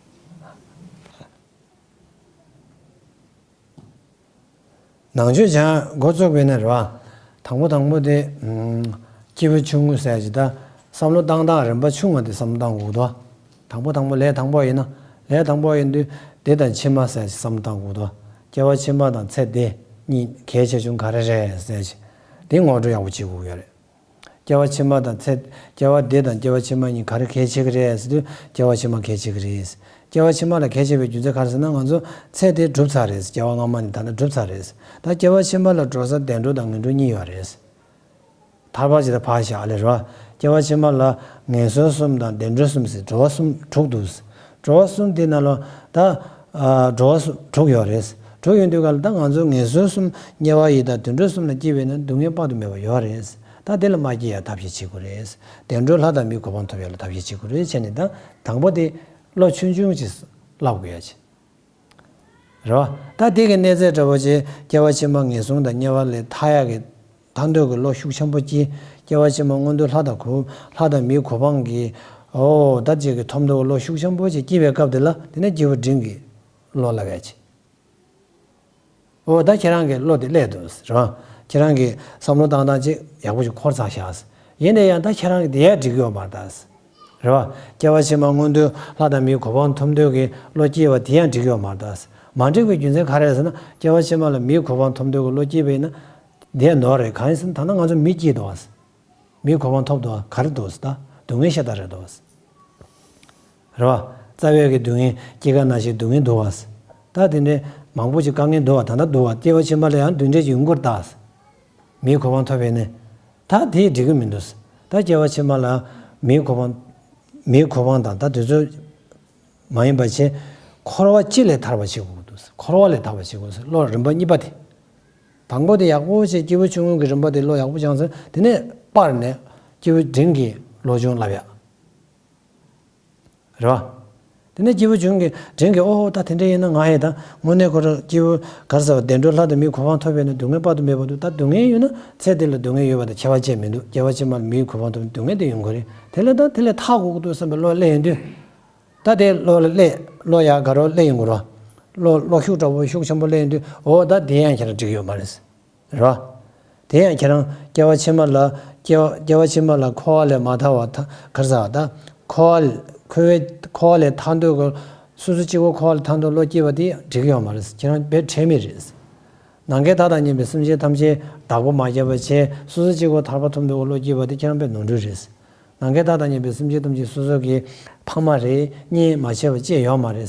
ནང་ཆོས་སྦྱང་འགོ་བཙུགས་པས་ན་རེད་བ། དང་པོ་དང་པོ་དེ། སྐྱེས་བུ་ཆུང་ངུ་ཟེར་ཅིག་ད་བསམ་བློ་བཏང་སྟངས་རིམ་པ་ཆུང་བ་དེ་བསམ་བློ་བཏང་དགོས་འདུག་དང་པོ་དང་པོ་ལས་དང་པོ་ཡིན་ན། ལས་དང་པོ་ཡིན་དུས་འདི་དང་ཕྱི་མ་ཟེར་ཅིག་བསམ་བློ་བཏང་དགོས་འདུག་སྐྱེ་བ་ཕྱི་མ་དང་ཚེ་འདི། གཉིས་གལ་ཆེ་ཆུང་ག་རེ་རེད་ཟེར་ཞིག་དེ་ངོ་སྤྲོད་ཡག་པོ་བྱེད་དགོས་ཀྱི་ཡོད་རེད། སྐྱེ་བ་ཕྱི་མ་དང་ཚེ། སྐྱེ་བ་འདི་དང་སྐྱེ་བ་ཕྱི་མ་གཉིས་ག་རེ་གལ་ཆེ་གི་རེད་ཟེར་དུས་སྐྱེ་བ་ཕྱི་མ་གལ་ཆེ་གི་རེད། སྐྱེ་བ་ཕྱི་མ་ལ་གལ་ཆེ་བའི་རྒྱུ་མཚན་ག་རེ་ཟེར་ན་ང་ཚོ་ཚེ་དེ་གྲུབ་ཚར་རེད། སྐྱེ་བ་སྔ་མ་ནི་ད་ལྟ་གྲུབ་ཚར་རེད། ད་སྐྱེ་བ་ཕྱི་མ་ལ་འགྲོ་ས་བདེ་འགྲོ་དང་ངན་འགྲོ་གཉིས་ཡོད་རེད། ཐར་པ་ཇི་ལྟར་ཕར་བཞག་ཨ་ལས་རོ། སྐྱེ་བ་ཕྱི་མ་ལ་ངན་སོང་གསུམ་དང་བདེ་འགྲོ་གསུམ་ཟེར་འགྲོ་བ་གསུམ་དྲུག་འདུག་འགྲོ་བ་གསུམ་དེ་ནང་ལ་ད་ཨ་འགྲོ་བ་གསུམ་དྲུག་ཡོད་རེད། དྲུག་ཡོད་དུས་ག་ལ་ད་ང་ཚོ་ངན་སོང་གསུམ་དམྱལ་བ་ཡི་དྭགས་དུད་འགྲོ་གསུམ་ལ་སྐྱེས་པས་ན་སྡུག་བསྔལ་དཔག་ཏུ་མེད་པ་ཡོད་རེད། ད་དེ་ལ་མ་སྐྱེ་ཡ་ཐབས་ཤེས་བྱེད་དགོས་རེད། བདེ་འགྲོ་ལྷ་དང་མིའི་གོ་འཕང་ཐོབ་ཡ་ལ་ཐབས་ཤེས་བྱེད་དགོས་རེད་བྱས་ནས་ད་དང་པོ་དེ་བློ་ཆུང་ཆུང་ཅིག་བསླབ་དགོས་ཡ་ཆེ། རེད་བ། ད་དེ་གི་གནས་ཚད་འདྲ་པོ་ཅིག་སྐྱེ་བ་ཕྱི་མ་ངན་སོང་དང་དམྱལ་བ་ལས་ཐར་ཡག་གི་ཐར་འདོད་ཀྱི་བློ་ཤུགས་ཆེན་པོ་སྐྱེས། སྐྱེ་བ་ཕྱི་མ་མངོན་མཐོ་ལྷ་དང་གོ་ལྷ་དང་མིའི་གོ་འཕང་གི་ཨོ་ད་ཅིག་གི་ཐོབ་འདོད་ཀྱི་བློ་ཤུགས་ཆེན་པོ་ཅིག་སྐྱེས་པའི་སྐབས་དེ་ལ་དེ་ནས་སྐྱེས་བུ་འབྲིང་གི་བློ་སླེབས་ཡག་ཅིག་ཨོ་ད་ཁྱེད་རང་གི་བློ་དེ་སླེབས་འདུག་རེད་བ། ཁྱེད་རང་གི་བསམ་བློ་བཏང་སྟངས་ཅིག་ཡག་པོ་ཅིག་འཁོར་ཚར་ཤག་ཡིན་ན་ཡང་ད་ཁྱེད་རང་གི་དེ་ཡང་འགྲིག་གི་ཡོད་མ་རེད་ད། རེད་བ། སྐྱེ་བ་ཕྱི་མ་མངོན་མཐོའི་ལྷ་དང་མིའི་གོ་འཕང་ཐོབ་འདོད་ཀྱི་བློ་སྐྱེས་པ་དེ་ཡང་འགྲིག་གི་ཡོད་མ་རེད་ད། མ་འགྲིག་པའི་རྒྱུ་མཚན་ག་རེ་རེད་ཟེར་ན་སྐྱེ་བ་ཕྱི་མ་ལ་མིའི་གོ་འཕང་ཐོབ་འདོད་ཀྱི་བློ་སྐྱེས་པ་ཡིན་ན། དེ་ཡང་ནོར་རེད་གང་ཡིན་ཟེར་ན་ད་ལྟ་ང་ཚོ་མི་སྐྱེས་འདུག་བ། མིའི་གོ་འཕང་ཐོབ་འདུག་བ་ག་རེ་འདུག་ཟེར་ད་སྡུག་བསྔལ་ཤ་སྟག་རེད་འདུག་བ། རེད་བ། རྩ་བའི་གི་སྡུག་བསྔལ་སྐྱེ་རྒ་ན་འཆིའི་སྡུག་བསྔལ་འདུག་བ། ད་དེ་འདྲའི་མང་པོ་ཅིག་དཀའ་ངལ་འདུག་བ་ད་ལྟ་འདུག་བ་སྐྱེ་བ་ཕྱི་མ་ལ་ཡང་འདི་འདྲའི་ཅིག་ཡོང་གི་རེད་ད། མིའི་གོ་འཕང་ཐོབ་པས་ནི། ད་དེ་འགྲིག་གི་མི་འདུག་ད་སྐྱེ་བ་ཕྱི་མ་ལ་མིའི་གོ་འཕང་། མིའི་གོ་འཕང་དང་ད་དུས་ཚོད་མ་ཡིན་པ་བྱས། འཁོར་བ་སྤྱི་ལས་ཐར་བ་བྱེད་དགོས་ཀྱི་འདུག་འཁོར་བ་ལས་ཐར་བ་བྱེད་དགོས་ཀྱི་འདུག་བློ་རིམ་པ་གཉིས་པ་དེ། དང་པོ་དེ་ཡག་པོ་བྱས་སྐྱེས་བུ་ཆུང་ངུ་གི་རིམ་པ་དེ་བློ་ཡག་པོ་སྦྱངས་ཚེ་དེ་ནས་སྤར་ནས་སྐྱེས་བུ་འབྲིང་གི་བློ་སྦྱོང་བསླབ་ཡག་རེད་བ། དེ་ནས་སྐྱེས་བུ་ཆུང་གི་འབྲིང་གི་ཨོ་ད་དེ་འདྲ་ཡིན་ན་ང་ཡི་ད་དངོས་གནས་ཁོ་རང་སྐྱེས་བུ་ག་རེ་ཟེར་བ་བདེ་འགྲོ་ལྷ་དང་མིའི་གོ་འཕང་ཐོབ་པས་ན་སྡུག་བསྔལ་དཔག་ཏུ་མེད་པ་འདུག་ད་སྡུག་བསྔལ་ཡོད་ན་ཚེ་འདི་ལ་སྡུག་བསྔལ་ཡོད་པ་དང་ཁྱད་པར་ཅི་མི་འདུག་སྐྱེ་བ་ཕྱི་མ་ལ་མིའི་གོ་འཕང་ཐོབ་ན་སྡུག་བསྔལ་དེ་ཡོང་གི་རེད། དེ་ལས་ད་དེ་ལས་ཐར་དགོས་ཀྱི་འདུག་བསམ་པའི་བློ་སླེབས་ཡོང་དུས། ད་དེ་བློ་ལ་སླེབས་བློ་ཡག་ག་རེ་སླེབས་ཡོང་གི་རེད་བ། བློ་བློ་ཤུགས་དྲག་པོ་ཤུགས་ཆེན་པོ་སླེབས་ཡོང་དུས་ཨོ་ད་དེ་ཡང་ཁྱེད་རང་འགྲིག་གི་ཡོད་མ་རེད། རེད་བ། དེ་ཡང་ཁྱེད་རང་སྐྱེ་བ་ཕྱི་མ་ལ་སྐྱེ་བ་སྐྱེ་བ་ཕྱི་མ་ལ་འཁོར་བ་ལས་མ་ཐར་བ་ཐ་ག་རེ་ཟེར་བ་ད། འཁོར་བ་འཁོར་བའི་འཁོར་བ་ལས་ཐར་འདོད་ཀྱི་སོ་སོ་གཅིག་པོ་འཁོར་བ་ལས་ཐར་འདོད་བློ་སྐྱེས་པ་དེ་འགྲིག་གི་ཡོད་མ་རེད། ཁྱེད་རང་དཔེ་ཁྲེལ་མེད་རེད། ནམ་མཁའི་མཐའ་དང་མཉམ་པའི་སེམས་ཅན་ཐམས་ཅད་བདག་པོ་མ་བརྒྱབ་པ་བྱས་སོ་སོ་གཅིག་པོ་ཐར་པ་ཐོབ་འདོད་ཀྱི་བློ་སྐྱེས་པ་དེ་ཁྱེད་རང་དཔེ་ནོར་འཁྲུལ་རེད། ནམ་མཁའི་མཐའ་དང་མཉམ་པའི་སེམས་ཅན་ཐམས་ཅད་སོ་སོ་གི་ཕ་མ་རེད་གཉེན་མ་བྱས་པ་ཅི་ཡོད་མ་རེད།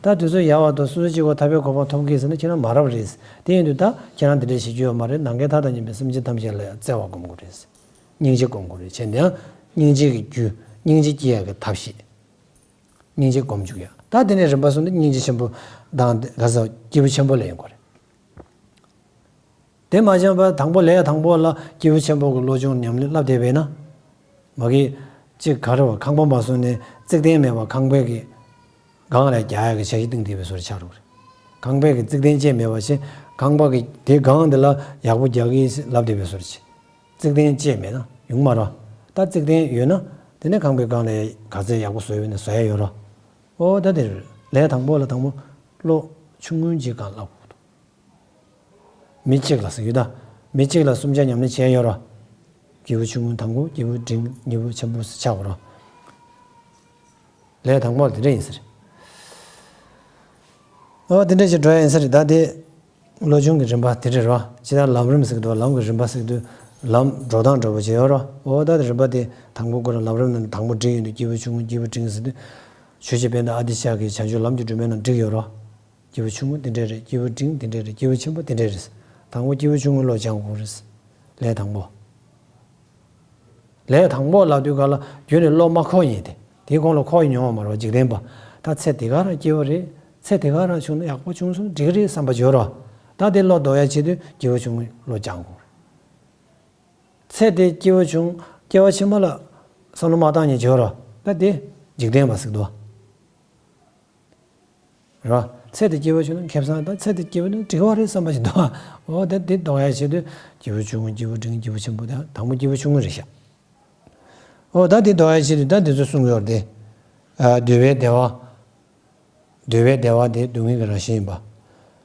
ད་དུས་ཚོད་ཡར་བར་དུ་སོ་སོ་གཅིག་པོ་ཐར་པའི་གོ་འཕང་ཐོབ་ཀྱི་ཟེར་ན་ཁྱེད་རང་མ་རབས་རེད། དེ་ཡིན་དུས་ད་ཁྱེད་རང་དེ་འདྲ་བྱེད་རྒྱུ་ཡོད་མ་རེད། ནམ་མཁའི་མཐའ་དང་མཉམ་པའི་སེམས་ཅན་ཐམས་ཅད་ལ་ཡང་བརྩེ་བ་སྒོམ་དགོས་རེད། སྙིང་རྗེ་སྒོམ་དགོས་རེད། བྱས་ནས་ཡང་སྙིང་རྗེ་གི་རྒྱུ་སྙིང་རྗེ་སྐྱེ་ཡག་གི་ཐབས་ཤེས། སྙིང་རྗེ་སྒོམ་བཅུག་ཡག་ད་དེ་ནས་རིམ་པ་གསུམ་དུ་སྙིང་རྗེ་ཆེན་པོ་དང་ག་ས་སྐྱེས་བུ་ཆེན་པོ་ལ་ཡོང་དགོས་རེད། དེ་མ་སྦྱངས་པར་དང་པོ་ལས་དང་པོ་ལ་སྐྱེས་བུ་ཆེན་པོ་གི་བློ་སྦྱོང་ཉམས་ལེན་བསླབ་བསྡད་པས་ན། མ་གི། གཅིག་ག་རེ་བ་ཁང་པ་མ་བཟོས་ནས་རྩིག་རྟེན་མེད་པར་ཁང་པའི་གི་སྒང་ལ་རྒྱག་ཡག་གི་འཆར་གཞི་བཏིང་བསྡད་པའི་བཟོ་འདྲ་ཆགས་འགྲོ་གི་རེད། ཁང་པའི་གི་རྩིག་རྟེན་བཅས་མེད་པ་བྱས་ཁང་པ་གི་དེ་སྒང་དེ་ལ་ཡག་པོ་རྒྱག་གི་ལབ་བསྡད་པའི་བཟོ་འདྲ་བྱས། རྩིག་རྟེན་བཅས་མེད་ན་ཡོང་མ་རེད། ད་རྩིག་རྟེན་ཡོད་ན་དེ་ནས་ཁང་པའི་སྒང་ལ་ག་ཚད་ཡག་པོ་བཟོས་ཡོད་ན་བཟོ་ཡག་ཡོད་རེད། ཨོ་ད་དེ་རེད། ལས་དང་པོ་ལ་དང་པོ་བློ་ཆུང་ངུན་གྱིས་གང་བསླབ་དགོས་འདུག་མི་གཅིག་ལ་ཟེར་ཡོད་ད། མི་གཅིག་ལ་གསུམ་ཆ་ཉམས་ལེན་བྱས་ཡོད་རོ། སྐྱེས་བུ་ཆུང་ངུ་དང་པོ་སྐྱེས་བུ་འབྲིང་གཉིས་པོ་ཆེན་པོ་ཟེར་ཆགས་རོ། ལས་དང་པོ་ལ་དེ་འདྲ་ཡིན་ཟེར། ཨོ་དེ་འདྲ་ཞིག་འགྲོ་ཡ་ཡིན་ཟེར་ད་དེ། བློ་སྦྱོང་གི་རིམ་པ་དེ་འདྲ་རོ། ཇི་ལྟར་ལམ་རིམ་ཟེར་གི་འདུག་ལམ་གྱི་རིམ་པ་ཟེར་གི་འདུག་ལམ་འགྲོ་སྟངས་འདྲ་པོ་ཅིག་ཡོད་རོ། ཨོ་ད་དེ་རིམ་པ་དེ་དང་པོ་ཁོ་རང་ལམ་རིམ་ནང་དང་པོ་འབྲིང་ཡོད་འདུག་སྐྱེས་བུ་ཆུང་ངུ་སྐྱེས་བུ་འབྲིང་ཟེར་དུས། ཆོས་རྗེ་དཔལ་ལྡན་ཨ་ཏི་ཤ་གིས་བྱང་ཆུབ་ལམ་གྱི་སྒྲོན་མེ་ནང་བསྒྲིགས་ཡོད་རོ། སྐྱེས་བུ་ཆུང་ངུ་འདི་འདྲས་རེད། སྐྱེས་བུ་འབྲིང་འདི་འདྲས་རེད། སྐྱེས་བུ་ཆེན་པོ་འདི་འདྲས་རེད། དང་པོ་སྐྱེས་བུ་ཆུང་ངུའི་བློ་སྦྱང་དགོས་རེད། ལས་དང་པོ། ལས་དང་པོ་ལབ་དུས་ག་ལ་རྒྱུན་ནས་བློ་མ་འཁོར་ཡིན་ཏེ། དེའི་གོང་ལ་འཁོར་མྱོང་བ་མ་རེད་པ་འཇིག་རྟེན་པ། ད་ཚེ་འདི་ག་རང་སྐྱིད་པོ་རེད། ཚེ་འདི་ག་རང་བྱུང་ན་ཡག་པོ་བྱུང་སོང་འགྲིག་རེད་བསམ་པ་བྱོས་རོགས། ད་དེ་བློ་ལྡོག་ཡ་ཆེད་དུ་སྐྱེས་བུ་ཆུང་ངུའི་བློ་སྦྱང་དགོས་རེད། ཚེ་འདི་སྐྱེས་བུ་ཆུང་སྐྱེ་བ་ཕྱི་མ་ལ་བསམ་བློ་མ་བཏང་ཉིན་བྱོས་རོགས། ད་དེ་འཇིག་རྟེན་པ་ཟེར་གི་འདུག་རེད་བ། ཚེ་འདི་སྐྱིད་པོ་བྱུང་ན་ཁེ་བཟང་དང་ཚེ་འདི་སྐྱིད་པོ་ན་འགྲིག་པ་རེད་བསམ་པ་ཞིག་འདུག་འོ་ད་འདི་ལྡོག་ཡ་ཆེད་དུ་སྐྱིད་པོ་ཆུང་ངུ་སྐྱིད་པོ་འབྲིང་སྐྱིད་པོ་ཆེན་པོ་དང་དང་པོ་སྐྱིད་པོ་ཆུང་ངུ་རེད་ཤག་འོ་ད་འདི་ལྡོག་ཡ་ཆེད་དུ་ད་འདི་ཚོ་གསུང་གི་ཡོད་རེད་དེ། འདོད་པའི་བདེ་བ། འདོད་པའི་བདེ་བ་དེ་སྡུག་བསྔལ་གྱི་རང་བཞིན་ཡིན་པ།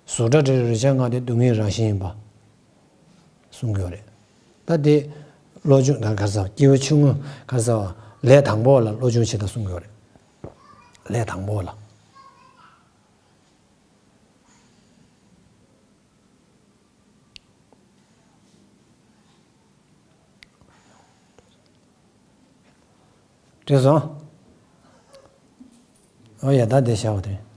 གཟུགས་སྒྲ་དྲི་རོ་རེག་བྱ་ལྔ་དེ་སྡུག་བསྔལ་གྱི་རང་བཞིན་ཡིན་པ། གསུང་གི་ཡོད་རེད། ད་དེ། བློ་སྦྱོང་དང་ག་རེ་ཟེར་སྐྱེས་བུ་ཆུང་ངུ་ག་རེ་ཟེར་བ་ལས་དང་པོ་ལ་བློ་སྦྱོང་བྱེད་སྟངས་གསུང་གི་ཡོད་རེད། ལས་དང་པོ་ལ། དྲན་སོང་། ཨོ་ཡ། ད་འདི་བྱའོ་དེ།